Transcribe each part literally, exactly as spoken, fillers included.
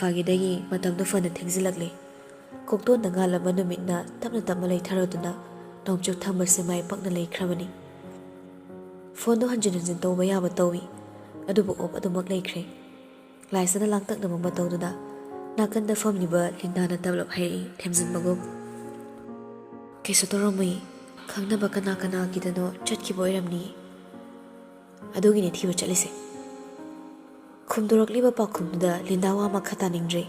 ꯐꯥꯒꯤꯗꯒꯤ ꯃꯇꯝꯗꯨ ꯐꯅ ꯊꯦꯡꯖꯤꯜꯂꯛꯂꯦ꯫ ꯀꯣꯛꯇꯣꯟꯗ ꯉꯥꯜꯂꯕ ꯅꯨꯃꯤꯠꯅ ꯇꯞꯅ ꯇꯞꯅ ꯂꯩꯊꯔꯗꯨꯅ ꯅꯣꯡꯆꯨꯞ ꯊꯝꯕꯁꯦ ꯃꯥꯏ ꯄꯥꯛꯅ ꯂꯩꯈ꯭ꯔꯕꯅꯤ꯫ ꯐꯣꯟꯗꯨ ꯍꯟꯖꯤꯟ ꯍꯟꯖꯤꯟ ꯇꯧꯕ ꯌꯥꯕ ꯇꯧꯏ, ꯑꯗꯨꯕꯨ ꯑꯣꯞ ꯑꯗꯨꯃꯛ ꯂꯩꯈ꯭ꯔꯦ꯫ ꯂꯥꯏꯁꯥꯅ ꯂꯥꯡꯇꯛꯅꯕ ꯃꯇꯧꯗꯨꯗ ꯅꯥꯀꯟꯗ ꯐꯝꯂꯤꯕ ꯂꯤꯟꯗꯥꯅ ꯇꯞꯂꯞ ꯍꯥꯏꯔꯛꯏ, ꯊꯦꯝꯖꯤꯟꯕꯒꯨꯝ, "ꯀꯩꯁꯨ ꯇꯧꯔꯝꯃꯣꯏ, ꯈꯪꯅꯕ ꯀꯅꯥ ꯀꯅꯥꯒꯤꯗꯅꯣ ꯆꯠꯈꯤꯕ ꯑꯣꯏꯔꯝꯅꯤ, ꯑꯗꯨꯒꯤꯅꯦ ꯊꯤꯕ ꯆꯠꯂꯤꯁꯦ꯫" ꯈꯨꯝꯗꯣꯔꯛꯂꯤꯕ ꯄꯥꯎꯈꯨꯝꯗꯨꯗ ꯂꯤꯟꯗꯥ ꯋꯥ ꯃꯈꯥ ꯇꯥꯅꯤꯡꯗ꯭ꯔꯦ꯫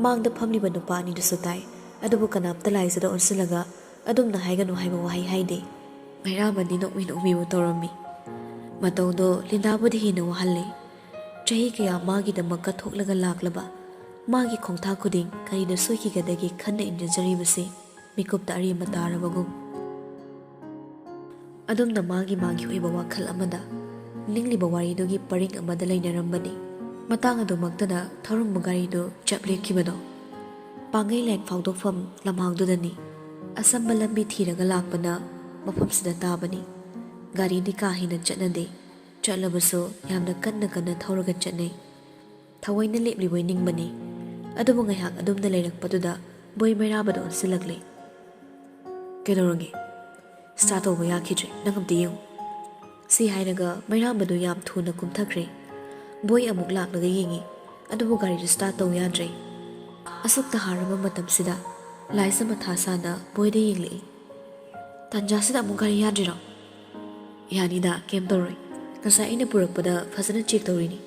ꯃꯥꯡꯗ ꯐꯝꯂꯤꯕ ꯅꯨꯄꯥ ꯑꯅꯤꯗꯨꯁꯨ ꯇꯥꯏ, ꯑꯗꯨꯕꯨ ꯀꯅꯥꯝꯇ ꯂꯥꯏꯖꯗ ꯑꯣꯟꯁꯤꯜꯂꯒ ꯑꯗꯨꯝꯅ ꯍꯥꯏꯒꯅꯨ ꯍꯥꯏꯕ ꯋꯥꯍꯩ ꯍꯥꯏꯗꯦ꯫ ꯃꯩꯔꯥꯕꯗꯤ ꯅꯣꯛꯃꯤ ꯅꯣꯛꯃꯤꯕꯨ ꯇꯧꯔꯝꯃꯤ꯫ ꯃꯇꯧꯗꯣ ꯂꯤꯟꯗꯥꯕꯨꯗꯤ ꯍꯦꯟꯅ ꯋꯥꯍꯜꯂꯦ꯫ ꯆꯍꯤ ꯀꯌꯥ ꯃꯥꯒꯤꯗꯃꯛ ꯀꯠꯊꯣꯛꯂꯒ ꯂꯥꯛꯂꯕ, ꯃꯥꯒꯤ ꯈꯣꯡꯊꯥꯡ ꯈꯨꯗꯤꯡ ꯀꯔꯤꯗ ꯁꯣꯏꯈꯤꯒꯗꯒꯦ ꯈꯟꯅ ꯏꯟꯖꯖꯔꯤꯕꯁꯦ ꯃꯤꯀꯨꯞꯇ ꯑꯔꯦꯝꯕ ꯇꯥꯔꯕꯒꯨꯝ꯫ ꯑꯗꯨꯝꯅ ꯃꯥꯒꯤ ꯃꯥꯒꯤ ꯑꯣꯏꯕ ꯋꯥꯈꯜ ꯑꯃꯗ ꯅꯤꯡꯂꯤꯕ ꯋꯥꯔꯤꯗꯨꯒꯤ ꯄꯔꯤꯡ ꯑꯃꯗ ꯂꯩꯅꯔꯝꯕꯅꯤ꯫ ꯃꯇꯥꯡ ꯑꯗꯨꯃꯛꯇꯗ ꯊꯧꯔꯝꯕ ꯒꯥꯔꯤꯗꯨ ꯆꯞ ꯂꯦꯞꯈꯤꯕꯗꯣ ꯄꯥꯡꯒꯩ ꯂꯥꯏꯟ ꯐꯥꯎꯗꯣꯛꯐꯝ ꯂꯝꯍꯥꯡꯗꯨꯗꯅꯤ꯫ ꯑꯁꯝꯕ ꯂꯝꯕꯤ ꯊꯤꯔꯒ ꯂꯥꯛꯄꯅ ꯃꯐꯝꯁꯤꯗ ꯇꯥꯕꯅꯤ꯫ ꯒꯥꯔꯤꯗꯤ ꯀꯥ ꯍꯦꯟꯅ ꯆꯠꯅꯗꯦ꯫ ꯆꯠꯂꯕꯁꯨ ꯌꯥꯝꯅ ꯀꯟꯅ ꯀꯟꯅ ꯊꯧꯔꯒ ꯆꯠꯅꯩ꯫ ꯊꯑꯣꯏꯅ ꯂꯦꯞꯂꯤꯕꯣꯏ ꯅꯤꯡꯕꯅꯤ꯫ ꯑꯗꯨꯕꯨ ꯉꯥꯏꯍꯥꯛ ꯑꯗꯨꯝꯅ ꯂꯩꯔꯛꯄꯗꯨꯗ ꯕꯣꯏ ꯃꯩꯔꯥꯕꯗ ꯑꯣꯟꯁꯤꯜꯂꯛꯂꯦ꯫ "ꯀꯩꯗꯧꯔꯒꯦ? ꯁ꯭ꯇꯥꯔꯠ ꯇꯧꯕ ꯌꯥꯈꯤꯗ꯭ꯔꯦ, ꯅꯪ ꯑꯝꯇ ꯌꯦꯡꯉꯨ꯫" ꯁꯤ ꯍꯥꯏꯔꯒ ꯃꯩꯔꯥꯕꯗꯨ ꯌꯥꯝ ꯊꯨꯅ ꯀꯨꯝꯊꯈ꯭ꯔꯦ꯫ ꯕꯣꯏ ꯑꯃꯨꯛ ꯂꯥꯛꯂꯒ ꯌꯦꯡꯉꯤ, ꯑꯗꯨꯕꯨ ꯒꯥꯔꯤꯗꯨ ꯁ꯭ꯇꯥꯔꯠ ꯇꯧ ꯌꯥꯗ꯭ꯔꯦ꯫ ꯑꯁꯨꯛ ꯇꯍꯥꯔꯕ ꯃꯇꯝꯁꯤꯗ ꯂꯥꯏꯁ ꯃꯊꯥ ꯁꯥꯅ ꯕꯣꯏꯗ ꯌꯦꯡꯂꯛꯏ꯫ "ꯇꯥꯟꯖꯥꯁꯤꯗ ꯑꯃꯨꯛ ꯒꯥꯔꯤ ꯌꯥꯗ꯭ꯔꯤꯔꯣ?" "ꯌꯥꯅꯤꯗ, ꯀꯩꯝ ꯇꯧꯔꯣꯏ꯫ ꯉꯁꯥꯏ ꯑꯩꯅ ꯄꯨꯔꯛꯄꯗ ꯐꯖꯅ ꯆꯦꯛ ꯇꯧꯔꯤꯅꯤ꯫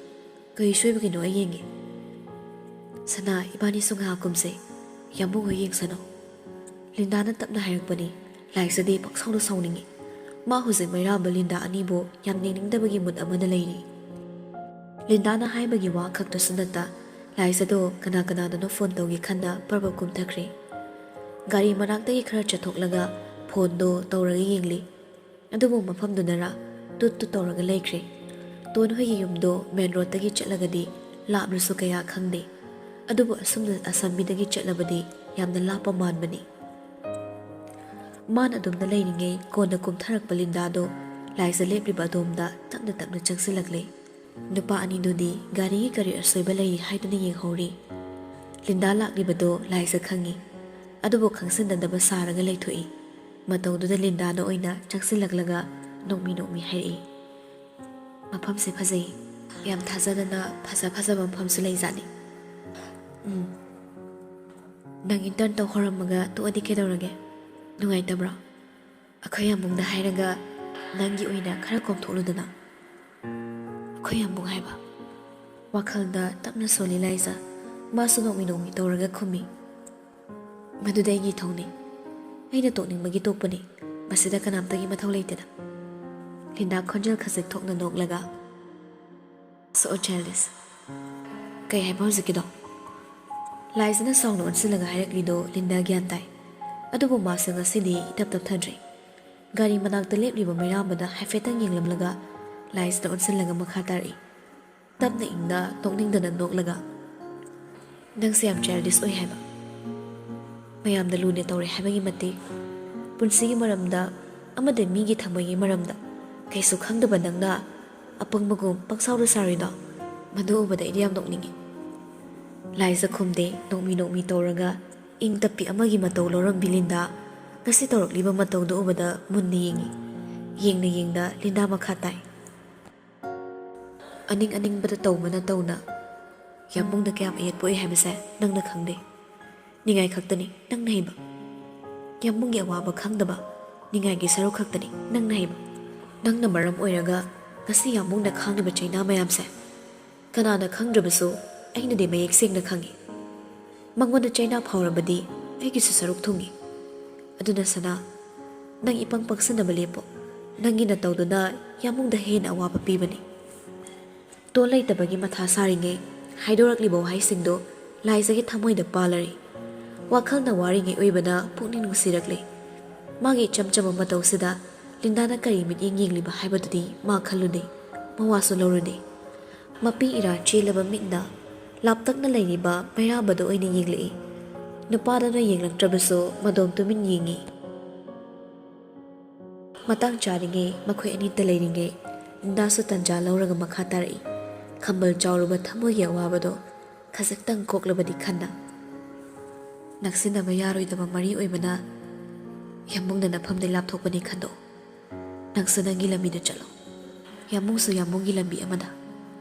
ꯀꯔꯤ ꯁꯣꯏꯕꯒꯤꯅꯣ ꯑꯩ ꯌꯦꯡꯒꯦ꯫" "ꯁꯅꯥ, ꯏꯕꯥꯅꯤꯁꯨ ꯉꯥꯏꯍꯥꯛ ꯀꯨꯝꯁꯦ꯫ ꯌꯥꯝꯕꯨꯡ ꯍꯣꯏ ꯌꯦꯡꯁꯅꯨ꯫" ꯂꯤꯟꯗꯥꯅ ꯇꯞꯅ ꯍꯥꯏꯔꯛꯄꯅꯤ꯫ ꯂꯥꯏꯁꯥꯗꯤ ꯄꯪꯁꯥꯎꯗ ꯁꯥꯎꯅꯤꯡꯉꯤ꯫ ꯃꯥ ꯍꯧꯖꯤꯛ ꯃꯩꯔꯥꯕ ꯂꯤꯟꯗꯥ ꯑꯅꯤꯕꯨ ꯌꯥꯝ ꯌꯦꯡꯅꯤꯡꯗꯕꯒꯤ ꯃꯨꯠ ꯑꯃꯗ ꯂꯩꯔꯤ꯫ ꯂꯤꯟꯗꯥꯅ ꯍꯥꯏꯕꯒꯤ ꯋꯥ ꯈꯛꯇꯁꯨ ꯅꯠꯇ, ꯂꯥꯏꯁꯥꯗꯣ ꯀꯅꯥ ꯀꯅꯥꯗꯅꯣ ꯐꯣꯟ ꯇꯧꯒꯦ ꯈꯟꯅ ꯄ꯭ꯔꯕ ꯀꯨꯝꯊꯈ꯭ꯔꯦ꯫ ꯒꯥꯔꯤ ꯃꯅꯥꯛꯇꯒꯤ ꯈꯔ ꯆꯠꯊꯣꯛꯂꯒ ꯐꯣꯟꯗꯣ ꯇꯧꯔꯒ ꯌꯦꯡꯂꯤ꯫ ꯑꯗꯨꯕꯨ ꯃꯐꯝꯗꯨꯅꯔ ꯇꯨꯠ ꯇꯨꯠ ꯇꯧꯔꯒ ꯂꯩꯈ꯭ꯔꯦ꯫ ꯇꯣꯟ ꯍꯣꯏꯒꯤ ꯌꯨꯝꯗꯣ ꯃꯦꯟ ꯔꯣꯗꯇꯒꯤ ꯆꯠꯂꯒꯗꯤ ꯂꯥꯞꯂꯁꯨ ꯀꯌꯥ ꯈꯪꯗꯦ꯫ ꯑꯗꯨꯕꯨ ꯑꯁꯨꯝꯅ ꯑꯁꯝꯕꯤꯗꯒꯤ ꯆꯠꯂꯕꯗꯤ ꯌꯥꯝꯅ ꯂꯥꯞꯄ ꯃꯥꯟꯕꯅꯤ꯫ ꯃꯥꯅ ꯑꯗꯨꯝꯅ ꯂꯩꯔꯤꯉꯩ ꯀꯣꯟꯅ ꯀꯨꯝꯊꯔꯛꯄ ꯂꯤꯟꯗꯥꯗꯣ ꯂꯥꯏꯖ ꯂꯦꯞꯂꯤꯕ ꯑꯗꯣꯝꯗ ꯇꯞꯅ ꯇꯞꯅ ꯆꯪꯁꯤꯜꯂꯛꯂꯦ꯫ ꯅꯨꯄꯥ ꯑꯅꯤꯗꯨꯗꯤ ꯒꯥꯔꯤꯒꯤ ꯀꯔꯤ ꯑꯁꯣꯏꯕ ꯂꯩꯔꯤ ꯍꯥꯏꯗꯨꯅ ꯌꯦꯡꯍꯧꯔꯤ꯫ ꯂꯤꯟꯗꯥ ꯂꯥꯛꯂꯤꯕꯗꯣ ꯂꯥꯏꯖ ꯈꯪꯏ, ꯑꯗꯨꯕꯨ ꯈꯪꯖꯤꯟꯅꯗꯕ ꯁꯥꯔꯒ ꯂꯩꯊꯣꯛꯏ꯫ ꯃꯇꯧꯗꯨꯗ ꯂꯤꯟꯗꯥꯅ ꯑꯣꯏꯅ ꯆꯪꯁꯤꯜꯂꯛꯂꯒ ꯅꯣꯛꯃꯤ ꯅꯣꯛꯃꯤ ꯍꯥꯏꯔꯛꯏ, "ꯃꯐꯝꯁꯦ ꯐꯖꯩ꯫ ꯌꯥꯝ ꯊꯥꯖꯗꯅ ꯐꯖ ꯐꯖꯕ ꯃꯐꯝꯁꯨ ꯂꯩꯖꯥꯠꯅꯤ꯫ ꯎꯝ, ꯅꯪ intern ꯇꯧ ꯍꯧꯔꯝꯃꯒ ꯇꯣꯛꯑꯗꯤ ꯀꯩꯗꯧꯔꯒꯦ? ꯅꯨꯡꯉꯥꯏꯇꯕ꯭ꯔꯣ? ꯑꯩꯈꯣꯏ ꯌꯥꯝꯕꯨꯡꯗ ꯍꯥꯏꯔꯒ ꯅꯪꯒꯤ ꯑꯣꯏꯅ ꯈꯔ ꯀꯣꯝꯊꯣꯛꯂꯨꯗꯅ꯫" "ꯑꯩꯈꯣꯏ ꯌꯥꯝꯕꯨꯡ ꯍꯥꯏꯕ?" ꯋꯥꯈꯜꯗ ꯇꯞꯅ ꯁꯣꯜꯂꯤ ꯂꯥꯏꯖ꯫ ꯃꯥꯁꯨ ꯅꯣꯛꯃꯤ ꯅꯣꯛꯃꯤ ꯇꯧꯔꯒ ꯈꯨꯝꯃꯤ, "ꯃꯗꯨꯗꯤ ꯑꯩꯒꯤ ꯏꯊꯧꯅꯤ꯫ ꯑꯩꯅ ꯇꯣꯛꯅꯤꯡꯕꯒꯤ ꯇꯣꯛꯄꯅꯤ꯫ ꯃꯁꯤꯗ ꯀꯅꯥꯝꯇꯒꯤ ꯃꯊꯧ ꯂꯩꯇꯦꯗ꯫" ꯂꯤꯟꯗꯥ ꯈꯣꯟꯖꯦꯜ ꯈꯖꯤꯛ ꯊꯣꯛꯅ ꯅꯣꯛꯂꯒ, "So childish꯫ ꯀꯩ ꯍꯥꯏꯕ ꯍꯧꯖꯤꯛꯀꯤꯗꯣ?" ꯂꯥꯏꯖꯅ ꯁꯥꯎꯅ ꯑꯣꯟꯁꯤꯜꯂꯒ ꯍꯥꯏꯔꯛꯂꯤꯗꯣ ꯂꯤꯟꯗꯥ ꯒ꯭ꯌꯥꯟ ꯇꯥꯏ꯫ ꯑꯗꯨꯕꯨ ꯃꯥꯁꯨ ꯉꯁꯤꯗꯤ ꯏꯇꯞ ꯇꯞꯊꯗ꯭ꯔꯦ꯫ ꯒꯥꯔꯤ ꯃꯅꯥꯛꯇ ꯂꯦꯞꯂꯤꯕ ꯃꯩꯔꯥꯕꯗ ꯍꯥꯏꯐꯦꯠꯇꯪ ꯌꯦꯡꯂꯝꯂꯒ ꯂꯥꯏꯖꯗ ꯑꯣꯟꯁꯤꯜꯂꯒ ꯃꯈꯥ ꯇꯥꯔꯛꯏ꯫ ꯇꯞꯅ ꯏꯪꯅ ꯅꯣꯛꯅꯤꯡꯗꯅ ꯅꯣꯛꯂꯒ, "ꯅꯪꯁꯦ ꯌꯥꯝ childish ꯑꯣꯏ ꯍꯥꯏꯕ꯫ ꯃꯌꯥꯝꯗ ꯂꯨꯅ ꯇꯧꯔꯦ ꯍꯥꯏꯕꯒꯤ ꯃꯇꯤꯛ, ꯄꯨꯟꯁꯤꯒꯤ ꯃꯔꯝꯗ ꯑꯃꯗꯤ ꯃꯤꯒꯤ ꯊꯃꯣꯏꯒꯤ ꯃꯔꯝꯗ ꯀꯩꯁꯨ ꯈꯪꯗꯕ ꯅꯪꯅ ꯑꯄꯪꯕꯒꯨꯝ ꯄꯪꯁꯥꯎꯗ ꯁꯥꯔꯤꯗꯣ, ꯃꯗꯨ ꯎꯕꯗ ꯑꯩꯗꯤ ꯌꯥꯝ ꯅꯣꯛꯅꯤꯡꯉꯤ꯫" ꯂꯥꯏꯖ ꯈꯨꯝꯗꯦ, ꯅꯣꯛꯃꯤ ꯅꯣꯛꯃꯤ ꯇꯧꯔꯒ ꯏꯪ ꯇꯞꯄꯤ ꯑꯃꯒꯤ ꯃꯇꯧ ꯂꯧꯔꯝꯕꯤ ꯂꯤꯟꯗꯥ ꯉꯁꯤ ꯇꯧꯔꯛꯂꯤꯕ ꯃꯇꯧꯗꯨ ꯎꯕꯗ ꯃꯨꯟꯅ ꯌꯦꯡꯉꯤ꯫ ꯌꯦꯡꯅ ꯌꯦꯡꯅ ꯂꯤꯟꯗꯥ ꯃꯈꯥ ꯇꯥꯏ꯫ "ꯑꯅꯤꯡ ꯑꯅꯤꯡꯕꯗ ꯇꯧꯕꯅ ꯇꯧꯅ ꯌꯥꯝꯕꯨꯡꯗ ꯀꯌꯥꯝ ꯑꯌꯦꯠꯄ ꯑꯣꯏ ꯍꯥꯏꯕꯁꯦ ꯅꯪꯅ ꯈꯪꯗꯦ꯫ ꯅꯤꯡꯉꯥꯏ ꯈꯛꯇꯅꯤ ꯅꯪꯅ ꯍꯩꯕ꯫ ꯌꯥꯝꯕꯨꯡꯒꯤ ꯑꯋꯥꯕ ꯈꯪꯗꯕ, ꯅꯤꯡꯉꯥꯏꯒꯤ ꯁꯔꯨꯛ ꯈꯛꯇꯅꯤ ꯅꯪꯅ ꯍꯩꯕ꯫ ꯅꯪꯅ ꯃꯔꯝ ꯑꯣꯏꯔꯒ ꯉꯁꯤ ꯌꯥꯝꯕꯨꯡꯅ ꯈꯥꯡꯂꯤꯕ ꯆꯩꯅꯥ ꯃꯌꯥꯝꯁꯦ ꯀꯅꯥꯅ ꯈꯪꯗ꯭ꯔꯕꯁꯨ ꯑꯩꯅꯗꯤ ꯃꯌꯦꯛ ꯁꯦꯡꯅ ꯈꯪꯏ꯫ ꯃꯉꯣꯟꯗ ꯆꯩꯅꯥ ꯐꯥꯎꯔꯕꯗꯤ ꯑꯩꯒꯤꯁꯨ ꯁꯔꯨꯛ ꯊꯨꯡꯏ꯫ ꯑꯗꯨꯅ ꯁꯅꯥ, ꯅꯪ ꯏꯄꯪ ꯄꯪꯁꯟꯅꯕ ꯂꯦꯞꯄꯣ꯫ ꯅꯪꯒꯤ ꯅꯇꯧꯗꯨꯅ ꯌꯥꯝꯕꯨꯡꯗ ꯍꯦꯟꯅ ꯑꯋꯥꯕ ꯄꯤꯕꯅꯤ꯫" ꯇꯣꯟ ꯂꯩꯇꯕꯒꯤ ꯃꯊꯥ ꯁꯥꯔꯤꯉꯩ ꯍꯥꯏꯗꯣꯔꯛꯂꯤꯕ ꯋꯥꯍꯩꯁꯤꯡꯗꯣ ꯂꯥꯏꯖꯒꯤ ꯊꯃꯣꯏꯗ ꯄꯥꯜꯂꯔꯤ꯫ ꯋꯥꯈꯜꯅ ꯋꯥꯔꯤꯉꯩ ꯑꯣꯏꯕꯅ ꯄꯨꯛꯅꯤꯡ ꯅꯨꯡꯁꯤꯔꯛꯂꯤ꯫ ꯃꯥꯒꯤ ꯏꯆꯝ ꯆꯝꯕ ꯃꯇꯧꯁꯤꯗ ꯂꯤꯟꯗꯥꯅ ꯀꯔꯤ ꯃꯤꯠꯌꯦꯡ ꯌꯦꯡꯂꯤꯕ ꯍꯥꯏꯕꯗꯨꯗꯤ ꯃꯥ ꯈꯜꯂꯨꯗꯦ, ꯃꯋꯥꯁꯨ ꯂꯧꯔꯨꯗꯦ꯫ ꯃꯄꯤ ꯏꯔꯥ ꯆꯦꯜꯂꯕ ꯃꯤꯠꯅ ꯂꯥꯞꯇꯛꯅ ꯂꯩꯔꯤꯕ ꯃꯩꯔꯥꯕꯗ ꯑꯣꯏꯅ ꯌꯦꯡꯂꯛꯏ꯫ ꯅꯨꯄꯥꯗꯨꯅ ꯌꯦꯡꯂꯛꯇ꯭ꯔꯕꯁꯨ ꯃꯗꯣꯝ ꯇꯨꯃꯤꯟ ꯌꯦꯡꯉꯤ꯫ ꯃꯇꯥꯡ ꯆꯥꯔꯤꯉꯩ ꯃꯈꯣꯏ ꯑꯅꯤꯇ ꯂꯩꯔꯤꯉꯩ ꯂꯤꯟꯗꯥꯁꯨ ꯇꯟꯖꯥ ꯂꯧꯔꯒ ꯃꯈꯥ ꯇꯥꯔꯛꯏ꯫ ꯈꯝꯕꯜ ꯆꯥꯎꯔꯨꯕ ꯊꯃꯣꯏꯒꯤ ꯑꯋꯥꯕꯗꯣ ꯈꯖꯤꯛꯇꯪ ꯀꯣꯛꯂꯕꯗꯤ ꯈꯟꯅ, ꯅꯛꯁꯤꯟꯅꯕ ꯌꯥꯔꯣꯏꯗꯕ ꯃꯔꯤ ꯑꯣꯏꯕꯅ ꯌꯥꯝꯕꯨꯡꯅ ꯅꯐꯝꯗꯩ ꯂꯥꯞꯊꯣꯛꯄꯅꯤ ꯈꯟꯗꯣꯛꯎ꯫ ꯅꯪꯁꯨ ꯅꯪꯒꯤ ꯂꯝꯕꯤꯗ ꯆꯠꯂꯣ, ꯌꯥꯝꯕꯨꯡꯁꯨ ꯌꯥꯝꯕꯨꯡꯒꯤ ꯂꯝꯕꯤ ꯑꯃꯗ꯫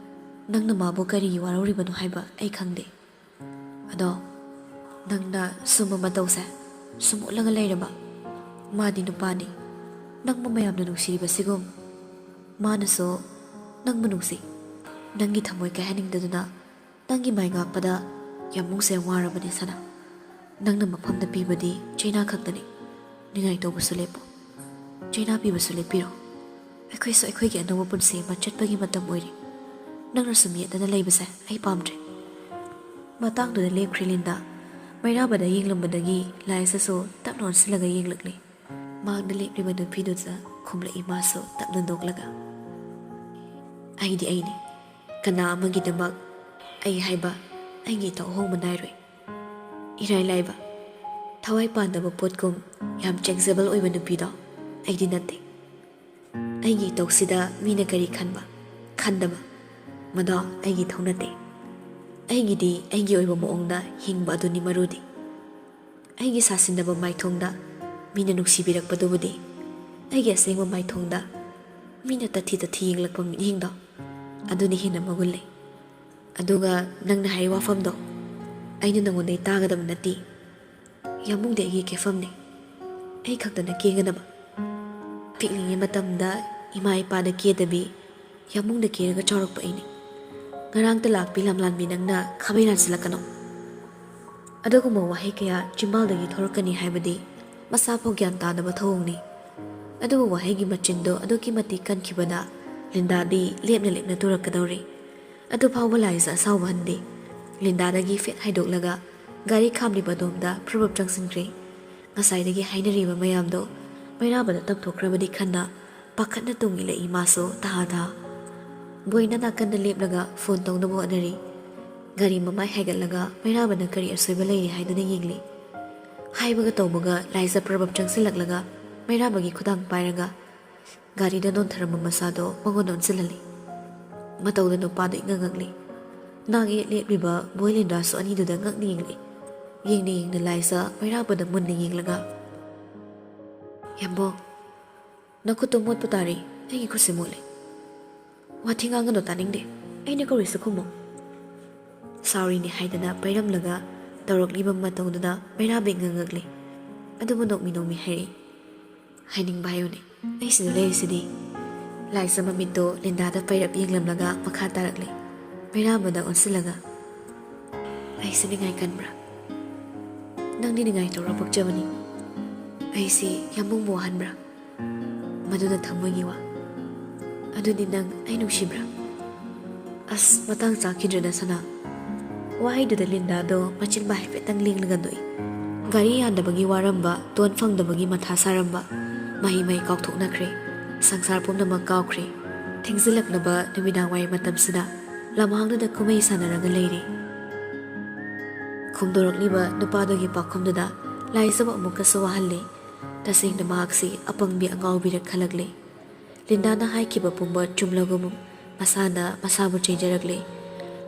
ꯅꯪꯅ ꯃꯥꯕꯨ ꯀꯔꯤꯒꯤ ꯋꯥꯔꯧꯔꯤꯕꯅꯣ ꯍꯥꯏꯕ ꯑꯩ ꯈꯪꯗꯦ꯫ ꯑꯗꯣ ꯅꯪꯅ ꯁꯨꯝꯕ ꯃꯇꯧꯁꯦ ꯁꯨꯝ ꯎꯠꯂꯒ ꯂꯩꯔꯕ? ꯃꯥꯗꯤ ꯅꯨꯄꯥꯅꯤ, ꯅꯪꯕꯨ ꯃꯌꯥꯝꯅ ꯅꯨꯡꯁꯤꯔꯤꯕꯁꯤꯒꯨꯝ ꯃꯥꯅꯁꯨ ꯅꯪꯕꯨ ꯅꯨꯡꯁꯤ꯫ ꯅꯪꯒꯤ ꯊꯃꯣꯏ ꯀꯥꯏꯍꯟꯅꯤꯡꯗꯗꯨꯅ ꯅꯪꯒꯤ ꯃꯥꯏ ꯉꯥꯛꯄꯗ ꯌꯥꯝꯕꯨꯡꯁꯦ ꯋꯥꯔꯕꯅꯤ ꯁꯅꯥ꯫ ꯅꯪꯅ ꯃꯐꯝꯗ ꯄꯤꯕꯗꯤ ꯆꯩꯅꯥ ꯈꯛꯇꯅꯤ꯫ ꯅꯤꯡꯉꯥꯏ ꯇꯧꯕꯁꯨ ꯂꯦꯞꯄꯨ꯫ ꯆꯩꯅꯥ ꯄꯤꯕꯁꯨ ꯂꯦꯞꯄꯤꯔꯣ꯫ ꯑꯩꯈꯣꯏꯁꯨ ꯑꯩꯈꯣꯏꯒꯤ ꯑꯅꯧꯕ ꯄꯨꯟꯁꯤ ꯑꯃ ꯆꯠꯄꯒꯤ ꯃꯇꯝ ꯑꯣꯏꯔꯦ꯫ ꯅꯪꯅ ꯁꯨꯝ ꯌꯦꯠꯇꯅ ꯂꯩꯕꯁꯦ ꯑꯩ ꯄꯥꯝꯗ꯭ꯔꯦ꯫ ꯃꯇꯥꯡꯗꯨꯗ ꯂꯦꯞꯈ꯭ꯔꯦ ꯂꯤꯟꯗꯥ꯫ ꯃꯩꯔꯥꯕꯗ ꯌꯦꯡꯂꯝꯕꯗꯒꯤ ꯂꯥꯏꯁꯥꯁꯨ ꯇꯞꯅ ꯑꯣꯟꯁꯤꯜꯂꯒ ꯌꯦꯡꯂꯛꯂꯦ꯫ ꯃꯥꯡꯗ ꯂꯦꯞꯂꯤꯕ ꯅꯨꯄꯤꯗꯨꯗ ꯈꯨꯝꯂꯛꯏ ꯃꯥꯁꯨ ꯇꯞꯅ ꯅꯣꯛꯂꯒ꯫ ꯑꯩꯗꯤ ꯑꯩꯅꯤ꯫ ꯀꯅꯥ ꯑꯃꯒꯤꯗꯃꯛ ꯑꯩ ꯍꯥꯏꯕ ꯑꯩꯒꯤ ꯏꯊꯧ ꯑꯍꯣꯡꯕ ꯅꯥꯏꯔꯣꯏ꯫ ꯏꯔꯥꯏ ꯂꯥꯏꯕ, ꯊꯋꯥꯏ ꯄꯥꯟꯗꯕ ꯄꯣꯠꯀꯨꯝ ꯌꯥꯝ ꯆꯦꯛꯁꯤꯕꯜ ꯑꯣꯏꯕ ꯅꯨꯄꯤꯗꯣ ꯑꯩꯗꯤ ꯅꯠꯇꯦ꯫ ꯑꯩꯒꯤ ꯏꯇꯧꯁꯤꯗ ꯃꯤꯅ ꯀꯔꯤ ꯈꯟꯕ, ꯈꯟꯗꯕ, ꯃꯗꯣ ꯑꯩꯒꯤ ꯏꯊꯧ ꯅꯠꯇꯦ꯫ ꯑꯩꯒꯤꯗꯤ ꯑꯩꯒꯤ ꯑꯣꯏꯕ ꯃꯑꯣꯡꯗ ꯍꯤꯡꯕ ꯑꯗꯨꯅꯤ ꯃꯔꯨꯗꯤ꯫ ꯑꯩꯒꯤ ꯁꯥꯁꯤꯟꯅꯕ ꯃꯥꯏꯊꯣꯡꯗ ꯃꯤꯅ ꯅꯨꯡꯁꯤꯕꯤꯔꯛꯄꯗꯨꯕꯨꯗꯤ, ꯑꯩꯒꯤ ꯑꯁꯦꯡꯕ ꯃꯥꯏꯊꯣꯡꯗ ꯃꯤꯅ ꯇꯊꯤ ꯇꯊꯤ ꯌꯦꯡꯂꯛꯄ ꯃꯤꯠꯌꯦꯡꯗꯣ, ꯑꯗꯨꯅ ꯍꯦꯟꯅ ꯃꯒꯨꯟ ꯂꯩ꯫ ꯑꯗꯨꯒ ꯅꯪꯅ ꯍꯥꯏꯔꯤ ꯋꯥꯐꯝꯗꯣ ꯑꯩꯅ ꯅꯉꯣꯟꯗꯩ ꯇꯥꯒꯗꯕ ꯅꯠꯇꯦ꯫ ꯌꯥꯝꯕꯨꯡꯗꯤ ꯑꯩꯒꯤ ꯀꯦꯐꯝꯅꯤ, ꯑꯩ ꯈꯛꯇꯅ ꯀꯦꯒꯗꯕ꯫ ꯄꯤꯛꯂꯤꯉꯩ ꯃꯇꯝꯗ ꯏꯃꯥ ꯏꯄꯥꯗ ꯀꯦꯗꯕꯤ ꯌꯥꯝꯕꯨꯡꯗ ꯀꯦꯔꯒ ꯆꯥꯎꯔꯛꯄ ꯑꯩꯅꯤ꯫ ꯉꯔꯥꯡꯇ ꯂꯥꯛꯄꯤ ꯂꯝꯂꯥꯟꯕꯤ ꯅꯪꯅ ꯈꯥꯕꯩ ꯂꯥꯟꯁꯤꯜꯂꯛꯀꯅꯣ꯫ ꯑꯗꯨꯒꯨꯝꯕ ꯋꯥꯍꯩ ꯀꯌꯥ ꯆꯤꯝꯕꯥꯜꯗꯒꯤ ꯊꯣꯔꯛꯀꯅꯤ ꯍꯥꯏꯕꯗꯤ ꯃꯁꯥꯐꯥꯎ ꯒ꯭ꯌꯥꯟ ꯇꯥꯗꯕ ꯊꯧꯑꯣꯡꯅꯤ꯫ ꯑꯗꯨꯕꯨ ꯋꯥꯍꯩꯒꯤ ꯃꯆꯤꯟꯗꯣ ꯑꯗꯨꯛꯀꯤ ꯃꯇꯤꯛ ꯀꯟꯈꯤꯕꯗ ꯂꯤꯟꯗꯥꯗꯤ ꯂꯦꯞꯅ ꯂꯦꯞꯅ ꯇꯨꯔꯛꯀꯗꯧꯔꯤ꯫ ꯑꯗꯨꯐꯥꯎꯕ ꯂꯥꯏꯖ ꯑꯁꯥꯎꯕ ꯍꯟꯗꯦ꯫ ꯂꯤꯟꯗꯥꯗꯒꯤ ꯐꯦꯠ ꯍꯥꯏꯗꯣꯛꯂꯒ ꯒꯥꯔꯤ ꯈꯥꯝꯂꯤꯕ ꯑꯗꯣꯝꯗ ꯄ꯭ꯔꯕꯞ ꯆꯪꯁꯤꯟꯈ꯭ꯔꯦ꯫ ꯉꯁꯥꯏꯗꯒꯤ ꯍꯥꯏꯅꯔꯤꯕ ꯃꯌꯥꯝꯗꯣ ꯃꯩꯔꯥꯕꯗ ꯇꯝꯊꯣꯛꯈ꯭ꯔꯕꯗꯤ ꯈꯟꯅ ꯄꯥꯈꯠꯅ ꯇꯨꯡ ꯏꯜꯂꯛꯏ ꯃꯥꯁꯨ ꯇꯍꯥ ꯇꯍꯥ꯫ ꯕꯣꯏꯅ ꯅꯥꯀꯟꯗ ꯂꯦꯞꯂꯒ ꯐꯣꯟ ꯇꯧꯅꯕ ꯍꯣꯠꯅꯔꯤ꯫ ꯒꯥꯔꯤ ꯃꯃꯥꯏ ꯍꯥꯏꯒꯠꯂꯒ ꯃꯩꯔꯥꯕꯅ ꯀꯔꯤ ꯑꯁꯣꯏꯕ ꯂꯩꯔꯤ ꯍꯥꯏꯗꯨꯅ ꯌꯦꯡꯂꯤ꯫ ꯍꯥꯏꯕꯒ ꯇꯧꯕꯒ ꯂꯥꯏꯖ ꯄ꯭ꯔꯕꯞ ꯆꯪꯁꯤꯜꯂꯛꯂꯒ ꯃꯩꯔꯥꯕꯒꯤ ꯈꯨꯗꯥꯡ ꯄꯥꯏꯔꯒ ꯒꯥꯔꯤꯗ ꯅꯣꯟꯊꯔꯝꯕ ꯃꯁꯥꯗꯣ ꯃꯉꯣꯟꯗ ꯑꯣꯟꯁꯤꯜꯍꯜꯂꯤ꯫ ꯃꯇꯧꯗ ꯅꯨꯄꯥꯗꯣ ꯏꯉꯛ ꯉꯛꯂꯤ꯫ ꯅꯥꯛ ꯌꯦꯠ ꯂꯦꯞꯂꯤꯕ ꯕꯣꯏ ꯂꯤꯟꯗ꯭ꯔꯥꯁꯨ ꯑꯅꯤꯗꯨꯗ ꯉꯛꯅ ꯌꯦꯡꯂꯤ꯫ ꯌꯦꯡꯅ ꯌꯦꯡꯅ ꯂꯥꯏꯖ ꯃꯩꯔꯥꯕꯗ ꯃꯨꯟꯅ ꯌꯦꯡꯂꯒ, "ꯌꯥꯝꯕꯣꯡ, ꯅꯈꯨꯠꯇꯣ ꯃꯣꯠꯄ ꯇꯥꯔꯦ, ꯑꯩꯒꯤ ꯈꯨꯠꯁꯦ ꯃꯣꯠꯂꯦ꯫ ꯋꯥꯊꯤ ꯉꯥꯡꯒꯅꯨ, ꯇꯥꯅꯤꯡꯗꯦ꯫ ꯑꯩꯅ ꯀꯧꯔꯤꯁꯦ ꯈꯨꯝꯃꯣ꯫" ꯁꯥꯎꯔꯤꯅꯤ ꯍꯥꯏꯗꯅ ꯄꯩꯔꯝꯂꯒ ꯇꯧꯔꯛꯂꯤꯕ ꯃꯇꯧꯗꯨꯗ ꯃꯩꯔꯥꯕ ꯏꯉꯛ ꯉꯛꯂꯤ꯫ ꯑꯗꯨꯕꯨ ꯅꯣꯛꯃꯤ ꯅꯣꯛꯃꯤ ꯍꯥꯏꯔꯛꯏ, "ꯍꯥꯏꯅꯤꯡꯕ ꯍꯥꯏꯌꯨꯅꯦ, ꯑꯩ ꯁꯤꯗ ꯂꯩꯔꯤꯁꯤꯗꯤ꯫" ꯂꯥꯏꯖ ꯃꯃꯤꯠꯇꯣ ꯂꯤꯟꯗꯥꯗ ꯄꯩꯔꯞ ꯌꯦꯡꯂꯝꯂꯒ ꯃꯈꯥ ꯇꯥꯔꯛꯂꯤ꯫ ꯃꯩꯔꯥꯕꯗ ꯑꯣꯟꯁꯤꯜꯂꯒ, "ꯑꯩꯁꯦ ꯅꯤꯡꯉꯥꯏ ꯀꯟꯕ꯭ꯔꯥ? ꯅꯪꯗꯤ ꯅꯤꯡꯉꯥꯏ ꯇꯧꯔ ꯄꯣꯛꯆꯕꯅꯤ꯫ ꯑꯩꯁꯤ ꯌꯥꯝꯕꯨꯡꯕꯨ ꯋꯥꯍꯟꯕ꯭ꯔꯥ? ꯃꯗꯨꯅ ꯊꯃꯣꯏꯒꯤ ꯋꯥ꯫ ꯑꯗꯨꯗꯤ ꯅꯪ ꯑꯩ ꯅꯨꯡꯁꯤꯕ꯭ꯔꯥ?" ꯑꯁ, ꯃꯇꯥꯡ ꯆꯥꯈꯤꯗ꯭ꯔꯦꯗ ꯁꯅꯥ꯫ ꯋꯥꯍꯩꯗꯨꯗ ꯂꯤꯟꯗꯥꯗꯣ ꯃꯆꯤꯟꯕꯥ ꯍꯥꯏꯐꯦꯠꯇꯪ ꯂꯦꯡꯂꯒ ꯅꯣꯛꯏ꯫ ꯒꯥꯔꯤ ꯌꯥꯗꯕꯒꯤ ꯋꯥꯔꯝꯕ, ꯇꯣꯟ ꯐꯪꯗꯕꯒꯤ ꯃꯊꯥ ꯁꯥꯔꯝꯕ, ꯃꯍꯩ ꯃꯍꯩ ꯀꯥꯎꯊꯣꯛꯅꯈ꯭ꯔꯦ꯫ ꯁꯪꯁꯥꯔ ꯄꯨꯝꯅꯃꯛ ꯀꯥꯎꯈ꯭ꯔꯦ꯫ ꯊꯦꯡꯖꯤꯜꯂꯛꯂꯕ ꯅꯨꯃꯤꯗꯥꯡ ꯋꯥꯏꯔꯝ ꯃꯇꯝꯁꯤꯗ ꯂꯝꯍꯥꯡꯗꯨꯗ ꯀꯨꯝꯍꯩ ꯁꯥꯟꯅꯔꯒ ꯂꯩꯔꯤ꯫ ꯈꯣꯝꯗꯣꯔꯛꯂꯤꯕ ꯅꯨꯄꯥꯗꯨꯒꯤ ꯄꯥꯎꯈꯨꯝꯗꯨꯗ ꯂꯥꯏꯖꯕꯨ ꯑꯃꯨꯛꯀꯁꯨ ꯋꯥꯍꯜꯂꯤ꯫ ꯇꯁꯦꯡꯅ ꯃꯍꯥꯛꯁꯤ ꯑꯄꯪꯕꯤ ꯑꯉꯥꯎꯕꯤꯔ ꯈꯜꯂꯛꯂꯤ꯫ ꯂꯤꯟꯗꯥꯅ ꯍꯥꯏꯈꯤꯕ ꯄꯨꯝꯕ ꯆꯨꯝꯂꯒꯨꯝ ꯃꯁꯥꯅ ꯃꯁꯥꯕꯨ ꯆꯦꯟꯖꯔꯛꯂꯤ꯫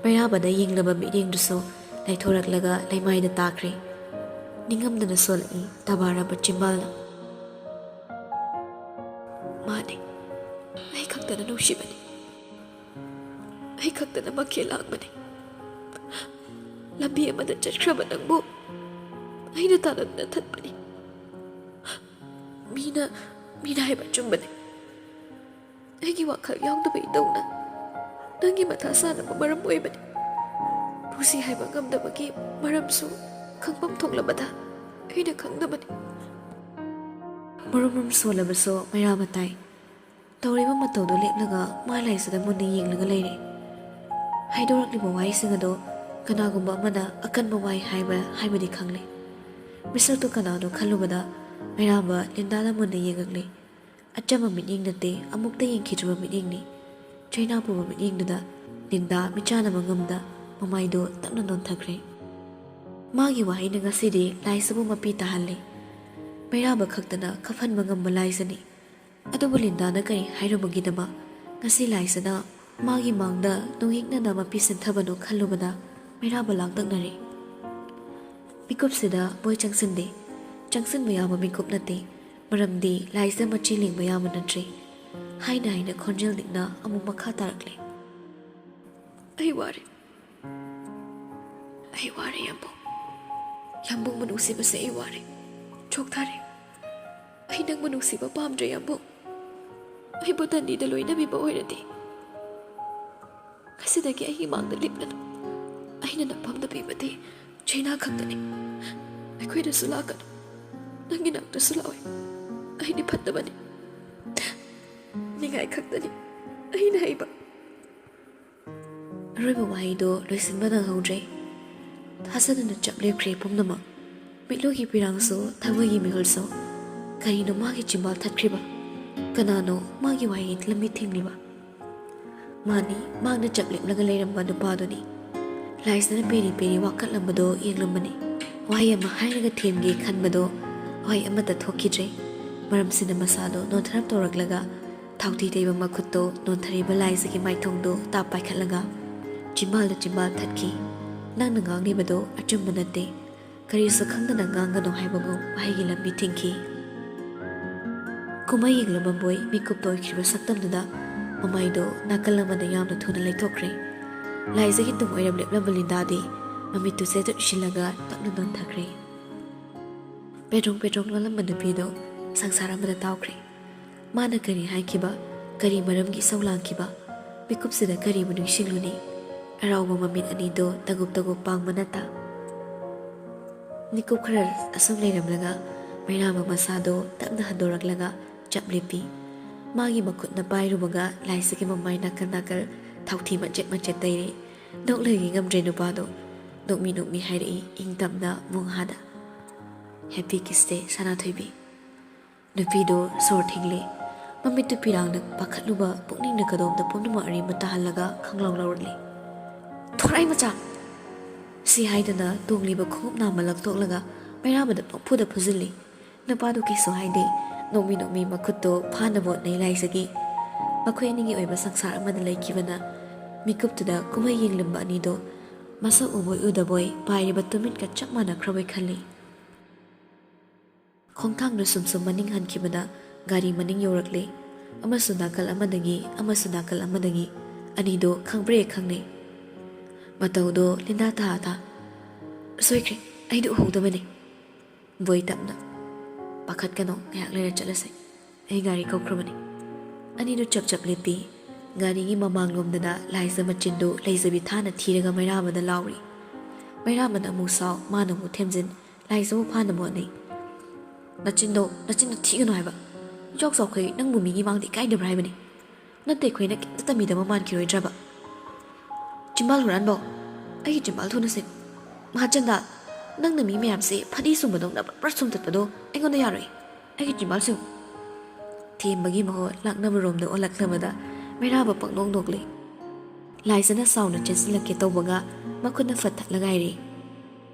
ꯃꯩꯔꯥꯕꯗ ꯌꯦꯡꯂꯕ ꯃꯤꯠꯌꯦꯡꯗꯨꯁꯨ ꯂꯩꯊꯣꯔꯛꯂꯒ ꯂꯩꯃꯥꯏꯗ ꯇꯥꯈ꯭ꯔꯦ꯫ ꯅꯤꯡꯉꯝꯗꯅ ꯁꯣꯜꯂꯛꯏ ꯇꯕꯥꯔꯕ ꯆꯤꯝꯕꯥꯜꯅ꯫ "ꯃꯥꯅꯦ, ꯑꯩ ꯈꯛꯇꯅ ꯅꯨꯡꯁꯤꯕꯅꯤ꯫ ꯑꯩ ꯈꯛꯇꯅ ꯃꯈꯦꯜ ꯂꯥꯡꯕꯅꯤ꯫ ꯂꯝꯕꯤ ꯑꯃꯗ ꯆꯠꯈ꯭ꯔꯕ ꯅꯪꯕꯨ ꯑꯩꯅ ꯇꯥꯟꯅꯗꯨꯅ ꯊꯠꯄꯅꯤ꯫ ꯃꯤꯅ, ꯃꯤꯅ ꯍꯥꯏꯕ ꯑꯆꯨꯝꯕꯅꯤ꯫ ꯑꯩꯒꯤ ꯋꯥꯈꯜ ꯌꯥꯎꯗꯕ ꯏꯇꯧꯅ ꯅꯪꯒꯤ ꯃꯊꯥ ꯁꯥꯅꯕ ꯃꯔꯝ ꯑꯣꯏꯕꯅꯤ꯫ ꯄꯨꯟꯁꯤ ꯍꯥꯏꯕ ꯉꯝꯗꯕꯒꯤ ꯃꯔꯝꯁꯨ ꯈꯪꯐꯝ ꯊꯣꯛꯂꯕꯗ ꯑꯩꯅ ꯈꯪꯗꯕꯅꯤ꯫" ꯃꯔꯨꯝ ꯃꯔꯨꯝ ꯁꯣꯜꯂꯕꯁꯨ ꯃꯩꯔꯥꯕ ꯇꯥꯏ꯫ ꯇꯧꯔꯤꯕ ꯃꯇꯧꯗꯨ ꯂꯦꯞꯂꯒ ꯃꯥ ꯂꯥꯏꯖꯗ ꯃꯨꯟꯅ ꯌꯦꯡꯂꯒ ꯂꯩꯔꯦ꯫ ꯍꯥꯏꯗꯣꯔꯛꯂꯤꯕ ꯋꯥꯍꯩꯁꯤꯡ ꯑꯗꯨ ꯀꯅꯥꯒꯨꯝꯕ ꯑꯃꯅ ꯑꯀꯟꯕ ꯋꯥꯍꯩ ꯍꯥꯏꯕ ꯍꯥꯏꯕꯗꯤ ꯈꯪꯂꯦ꯫ ꯃꯤꯁꯛꯇꯨ ꯀꯅꯥꯅꯣ ꯈꯜꯂꯨꯕꯗ ꯃꯩꯔꯥꯕ ꯂꯤꯟꯗꯥꯗ ꯃꯨꯟꯅ ꯌꯦꯡꯉꯛꯂꯦ꯫ ꯑꯆꯝꯕ ꯃꯤꯠꯌꯦꯡ ꯅꯠꯇꯦ, ꯑꯃꯨꯛꯇ ꯌꯦꯡꯈꯤꯗ꯭ꯔꯤꯕ ꯃꯤꯠꯌꯦꯡꯅꯤ꯫ ꯆꯩꯅꯥ ꯄꯨꯕ ꯃꯤꯠꯌꯦꯡꯗꯨꯗ ꯂꯤꯟꯗꯥ ꯃꯤꯠꯆꯥꯟꯅꯕ ꯉꯝꯗ ꯃꯃꯥꯏꯗꯨ ꯇꯞꯅ ꯅꯣꯟꯊꯈ꯭ꯔꯦ꯫ ꯃꯥꯒꯤ ꯋꯥꯍꯩꯅ ꯉꯁꯤꯗꯤ ꯂꯥꯏꯖꯕꯨ ꯃꯄꯤ ꯇꯥꯍꯜꯂꯦ꯫ ꯃꯩꯔꯥꯕ ꯈꯛꯇꯅ ꯀꯞꯍꯟꯕ ꯉꯝꯕ ꯂꯥꯏꯖꯅꯤ꯫ ꯑꯗꯨꯕꯨ ꯂꯤꯟꯗꯥꯅ ꯀꯔꯤ ꯍꯥꯏꯔꯨꯕꯒꯤꯗꯃꯛ ꯉꯁꯤ ꯂꯥꯏꯖꯅ ꯃꯥꯒꯤ ꯃꯥꯡꯗ ꯅꯣꯡꯌꯤꯛꯅꯅ ꯃꯄꯤ ꯁꯦꯟꯊꯕꯅꯣ ꯈꯜꯂꯨꯕꯗ ꯃꯩꯔꯥꯕ ꯂꯥꯡꯇꯛꯅꯔꯦ꯫ ꯃꯤꯀꯨꯞꯁꯤꯗ ꯃꯣꯏ ꯆꯪꯁꯤꯟꯗꯦ꯫ ꯆꯪꯁꯤꯟꯕ ꯌꯥꯕ ꯃꯤꯀꯨꯞ ꯅꯠꯇꯦ꯫ ꯃꯔꯝꯗꯤ ꯂꯥꯏꯖ ꯃꯆꯤ ꯂꯦꯡꯕ ꯌꯥꯕ ꯅꯠꯇ꯭ꯔꯦ꯫ ꯍꯥꯏꯅ ꯍꯥꯏꯅ ꯈꯣꯟꯖꯦꯜ ꯅꯤꯛꯅ ꯑꯃꯨꯛ ꯃꯈꯥ ꯇꯥꯔꯛꯂꯦ꯫ "ꯑꯩ ꯋꯥꯔꯦ꯫ ꯑꯩ ꯋꯥꯔꯦ, ꯌꯥꯝꯕꯨꯡ꯫ ꯌꯥꯝꯕꯨꯡꯕꯨ ꯅꯨꯡꯁꯤꯕꯁꯦ ꯑꯩ ꯋꯥꯔꯦ꯫ ꯆꯣꯛꯊꯔꯦ꯫ ꯑꯩ ꯅꯪꯕꯨ ꯅꯨꯡꯁꯤꯕ ꯄꯥꯝꯗ꯭ꯔꯦ, ꯌꯥꯝꯕꯨꯡ꯫ ꯑꯩꯕꯨ ꯇꯟꯅꯤꯗ ꯂꯣꯏꯅꯕꯤꯕ ꯑꯣꯏꯔꯗꯤ ꯉꯁꯤꯗꯒꯤ ꯑꯩꯒꯤ ꯃꯥꯡꯗ ꯂꯦꯞꯂꯅꯨ꯫ ꯑꯩꯅ ꯅꯐꯝꯗ ꯄꯤꯕꯗꯤ ꯆꯩꯅꯥ ꯈꯛꯇꯅꯤ꯫ ꯑꯩꯈꯣꯏꯗꯁꯨ ꯂꯥꯛꯀꯅꯨ꯫ ꯅꯪꯒꯤ ꯅꯥꯛꯇꯁꯨ ꯂꯥꯛꯑꯣꯏ꯫ ꯑꯩꯗꯤ ꯐꯠꯇꯕꯅꯤ꯫ ꯅꯤꯡꯉꯥꯏ ꯈꯛꯇꯅꯤ ꯑꯩꯅ ꯍꯩꯕ꯫" ꯑꯔꯣꯏꯕ ꯋꯥꯍꯩꯗꯣ ꯂꯣꯏꯁꯤꯟꯕ ꯅꯪꯍꯧꯗ꯭ꯔꯦ꯫ ꯊꯥꯖꯗꯅ ꯆꯞ ꯂꯦꯞꯈ꯭ꯔꯦ ꯄꯨꯝꯅꯃꯛ꯫ ꯃꯤꯠꯂꯨꯒꯤ ꯄꯤꯔꯥꯡꯁꯨ, ꯊꯃꯣꯏꯒꯤ ꯃꯤꯍꯨꯜꯁꯨ꯫ ꯀꯔꯤꯅꯣ ꯃꯥꯒꯤ ꯆꯤꯝꯕꯥꯜ ꯊꯠꯈ꯭ꯔꯤꯕ? ꯀꯅꯥꯅꯣ ꯃꯥꯒꯤ ꯋꯥꯍꯩ ꯂꯝꯕꯤ ꯊꯤꯡꯂꯤꯕ? ꯃꯥꯅꯤ, ꯃꯍꯥꯛꯅ ꯆꯞ ꯂꯦꯞꯂꯒ ꯂꯩꯔꯝꯕ ꯅꯨꯄꯥꯗꯨꯅꯤ꯫ ꯂꯥꯏꯖꯅ ꯄꯦꯔꯤ ꯄꯦꯔꯤ ꯋꯥꯀꯠꯂꯝꯕꯗꯣ ꯌꯦꯡꯂꯝꯕꯅꯤ꯫ ꯋꯥꯍꯩ ꯑꯃ ꯍꯥꯏꯔꯒ ꯊꯦꯝꯒꯦ ꯈꯟꯕꯗꯣ ꯋꯥꯍꯩ ꯑꯃꯠꯇ ꯊꯣꯛꯈꯤꯗ꯭ꯔꯦ꯫ ꯃꯔꯝꯁꯤꯅ ꯃꯁꯥꯗꯣ ꯅꯣꯟꯊꯔꯞ ꯇꯧꯔꯛꯂꯒ ꯊꯥꯎꯊꯤ ꯇꯩꯕ ꯃꯈꯨꯠꯇꯣ ꯅꯣꯟꯊꯔꯤꯕ ꯂꯥꯏꯖꯒꯤ ꯃꯥꯏꯊꯣꯡꯗꯣ ꯇꯥꯞ ꯄꯥꯏꯈꯠꯂꯒ ꯆꯤꯝꯕꯥꯜꯗ ꯆꯤꯝꯕꯥꯜ ꯊꯠꯈꯤ꯫ "ꯅꯪꯅ ꯉꯥꯡꯂꯤꯕꯗꯣ ꯑꯆꯨꯝꯕ ꯅꯠꯇꯦ꯫ ꯀꯔꯤꯁꯨ ꯈꯪꯗꯅ ꯉꯥꯡꯒꯅꯨ" ꯍꯥꯏꯕꯒꯨꯝ ꯋꯥꯍꯩꯒꯤ ꯂꯝꯕꯤ ꯊꯤꯡꯈꯤ꯫ ꯀꯨꯝꯍꯩ ꯌꯦꯡꯂꯝꯕꯕꯣꯏ ꯃꯤꯀꯨꯞꯇ ꯑꯣꯏꯈ꯭ꯔꯤꯕ ꯁꯛꯇꯝꯗꯨꯗ ꯃꯃꯥꯏꯗꯣ ꯅꯥꯀꯜ ꯑꯃꯗ ꯌꯥꯝꯅ ꯊꯨꯅ ꯂꯩꯊꯣꯛꯈ꯭ꯔꯦ꯫ ꯂꯥꯏꯖꯒꯤ ꯇꯨꯡ ꯑꯣꯏꯔꯞ ꯂꯦꯞꯂꯝꯕ ꯂꯤꯟꯗꯥꯗꯤ ꯃꯃꯤꯠꯇꯨ ꯆꯦꯠꯇꯨ ꯎꯏꯁꯤꯜꯂꯒ ꯇꯞꯅ ꯅꯣꯟꯊꯈ꯭ꯔꯦ꯫ ꯄꯦꯗ꯭ꯔꯣꯡ ꯄꯦꯗ꯭ꯔꯣꯡ ꯅꯣꯜꯂꯝꯕ ꯅꯨꯄꯤꯗꯣ ꯁꯪꯁꯥꯔ ꯑꯃꯗ ꯇꯥꯎꯈ꯭ꯔꯦ꯫ ꯃꯥꯅ ꯀꯔꯤ ꯍꯥꯏꯈꯤꯕ, ꯀꯔꯤ ꯃꯔꯝꯒꯤ ꯏꯁꯧ ꯂꯥꯡꯈꯤꯕ, ꯃꯤꯀꯨꯞꯁꯤꯗ ꯀꯔꯤꯕꯨ ꯅꯤꯡꯁꯤꯡꯂꯨꯅꯤ? ꯑꯔꯥꯎꯕ ꯃꯃꯤꯠ ꯑꯅꯤꯗꯣ ꯇꯒꯨꯞ ꯇꯒꯨꯞ ꯄꯥꯡꯕ ꯅꯠꯇ꯫ ꯃꯤꯀꯨꯞ ꯈꯔ ꯑꯁꯨꯝ ꯂꯩꯔꯝꯂꯒ ꯃꯩꯔꯥꯕ ꯃꯁꯥꯗꯣ ꯇꯞꯅ ꯍꯟꯗꯣꯔꯛꯂꯒ ꯆꯞ ꯂꯦꯞꯄꯤ꯫ ꯃꯥꯒꯤ ꯃꯈꯨꯠꯅ ꯄꯥꯏꯔꯨꯕꯒ ꯂꯥꯏꯖꯒꯤ ꯃꯃꯥꯏ ꯅꯥꯀꯜ ꯅꯥꯀꯜ ꯊꯥꯎꯊꯤ ꯃꯆꯦꯠ ꯃꯆꯦꯠ ꯇꯩꯔꯦ꯫ ꯅꯣꯛꯂꯒ ꯉꯝꯗ꯭ꯔꯦ ꯅꯨꯄꯥꯗꯣ꯫ ꯅꯣꯛꯃꯤ ꯅꯣꯛꯃꯤ ꯍꯥꯏꯔꯛꯏ ꯏꯪ ꯇꯞꯅ ꯃꯣꯡꯍꯥꯗ꯫ "Happy Kiss Day, ꯁꯅꯥꯊꯣꯏꯕꯤ꯫" ꯅꯨꯄꯤꯗꯨ ꯁꯣꯔ ꯊꯤꯡꯂꯦ꯫ ꯃꯃꯤꯠꯇꯨ ꯄꯤꯔꯥꯡꯅ ꯄꯥꯈꯠꯂꯨꯕ ꯄꯨꯛꯅꯤꯡꯅ ꯀꯗꯣꯝꯗ ꯄꯨꯝꯅꯃꯛ ꯑꯔꯦꯝꯕ ꯇꯥꯍꯜꯂꯒ ꯈꯪꯂꯥꯎ ꯂꯥꯎꯔꯛꯂꯦ꯫ "ꯊꯣꯔꯥꯏ ꯃꯆꯥ!" ꯁꯤ ꯍꯥꯏꯗꯨꯅ ꯇꯣꯡꯂꯤꯕ ꯈꯣꯡꯎꯞ ꯅꯥꯝꯃ ꯂꯪꯊꯣꯛꯂꯒ ꯃꯩꯔꯥꯕꯗ ꯄꯪꯐꯨꯗ ꯐꯨꯖꯤꯜꯂꯤ꯫ ꯅꯨꯄꯥꯗꯨ ꯀꯩꯁꯨ ꯍꯥꯏꯗꯦ꯫ ꯅꯣꯡꯃꯤ ꯅꯣꯡꯃꯤ ꯃꯈꯨꯠꯇꯣ ꯐꯥꯅꯕ ꯍꯣꯠꯅꯩ ꯂꯥꯏꯖꯒꯤ꯫ ꯃꯈꯣꯏ ꯑꯅꯤꯒꯤ ꯑꯣꯏꯕ ꯁꯪꯁꯥꯔ ꯑꯃꯗ ꯂꯩꯈꯤꯕꯅ ꯃꯤꯀꯨꯞꯇꯨꯗ ꯀꯨꯝꯍꯩ ꯌꯦꯡꯂꯝꯕ ꯑꯅꯤꯗꯣ ꯃꯁꯛ ꯎꯕꯣꯏ ꯎꯗꯕꯣꯏ ꯄꯥꯏꯔꯤꯕ ꯇꯨꯃꯤꯠꯀ ꯆꯞ ꯃꯥꯟꯅꯈ꯭ꯔꯕꯣꯏ ꯈꯜꯂꯤ꯫ ꯈꯣꯡꯊꯥꯡꯗꯨ ꯁꯨꯝ ꯁꯨꯝ ꯃꯅꯤꯡ ꯍꯟꯈꯤꯕꯗ ꯒꯥꯔꯤ ꯃꯅꯤꯡ ꯌꯧꯔꯛꯂꯦ꯫ ꯑꯃꯁꯨ ꯅꯥꯀꯜ ꯑꯃꯗꯒꯤ, ꯑꯃꯁꯨ ꯅꯥꯀꯜ ꯑꯃꯗꯒꯤ꯫ ꯑꯅꯤꯗꯣ ꯈꯪꯕ꯭ꯔꯦ ꯈꯪꯅꯩ꯫ ꯃꯇꯧꯗꯣ ꯂꯤꯟꯗꯥ ꯊꯥ ꯊꯥ꯫ "ꯁꯣꯏꯈ꯭ꯔꯦ, ꯑꯩꯗꯤ ꯎꯍꯧꯗꯕꯅꯦ꯫" ꯕꯣꯏ ꯇꯞꯅ, "ꯄꯥꯈꯠꯀꯅꯣ, ꯉꯥꯏꯍꯥꯛ ꯂꯩꯔ ꯆꯠꯂꯁꯦ꯫ ꯑꯩ ꯒꯥꯔꯤ ꯀꯧꯈ꯭ꯔꯕꯅꯤ꯫" ꯑꯅꯤꯗꯨ ꯆꯞ ꯆꯞ ꯂꯦꯞꯄꯤ꯫ ꯒꯥꯔꯤꯒꯤ ꯃꯃꯥꯡꯂꯣꯝꯗꯅ ꯂꯥꯏꯖ ꯃꯆꯤꯟꯗꯨ ꯂꯩꯖꯕꯤ ꯊꯥꯅ ꯊꯤꯔꯒ ꯃꯩꯔꯥꯕꯗ ꯂꯥꯎꯔꯤ꯫ ꯃꯩꯔꯥꯕꯅ ꯑꯃꯨꯛ ꯁꯥꯎ, ꯃꯥꯅ ꯑꯃꯨꯛ ꯊꯦꯝꯖꯤꯟ, ꯂꯥꯏꯖꯕꯨ ꯐꯥꯅꯕ ꯍꯣꯠꯅꯩ꯫ "ꯅꯆꯤꯟꯗꯣ, ꯅꯆꯤꯟꯗꯣ ꯊꯤꯒꯅꯨ ꯍꯥꯏꯕ꯫ ꯏꯆꯥꯎ ꯆꯥꯎꯈꯩ ꯅꯪꯕꯨ ꯃꯤꯒꯤ ꯃꯥꯡꯗ ꯏꯀꯥꯏꯗꯕ꯭ꯔꯥ ꯍꯥꯏꯕꯅꯤ꯫ ꯅꯠꯇꯦ ꯑꯩꯈꯣꯏꯅ ꯀꯩꯝꯇ ꯇꯝꯕꯤꯗꯕ ꯃꯥꯟꯈꯤꯔꯣꯏꯗ꯭ꯔꯕ?" "ꯆꯤꯝꯕꯥꯜ ꯍꯨꯔꯥꯟꯕꯣ, ꯑꯩꯒꯤ ꯆꯤꯝꯕꯥꯜ ꯊꯨꯅ ꯁꯦꯡꯉꯨ꯫ ꯃꯍꯥꯆꯟꯗ, ꯅꯪꯅ ꯃꯤ ꯃꯌꯥꯝꯁꯦ ꯐꯗꯤ ꯁꯨꯝꯕꯗꯧꯅ ꯄ꯭ꯔꯞ ꯄ꯭ꯔꯞ ꯁꯨꯝꯇꯠꯄꯗꯣ ꯑꯩꯉꯣꯟꯗ ꯌꯥꯔꯣꯏ꯫ ꯑꯩꯒꯤ ꯆꯤꯝꯕꯥꯜ ꯁꯦꯡꯉꯨ꯫" ꯊꯦꯝꯕꯒꯤ ꯃꯍꯨꯠ ꯂꯥꯛꯅꯕ ꯔꯣꯝꯗ ꯑꯣꯜꯂꯛꯂꯕꯗ ꯃꯩꯔꯥꯕ ꯄꯪꯅꯣꯛ ꯅꯣꯛꯂꯦ꯫ ꯂꯥꯏꯖꯅ ꯁꯥꯎꯅ ꯆꯦꯟꯁꯤꯜꯂꯛꯀꯦ ꯇꯧꯕꯒ ꯃꯈꯨꯠꯅ ꯐꯠ ꯊꯠꯂꯒ ꯍꯥꯏꯔꯤ,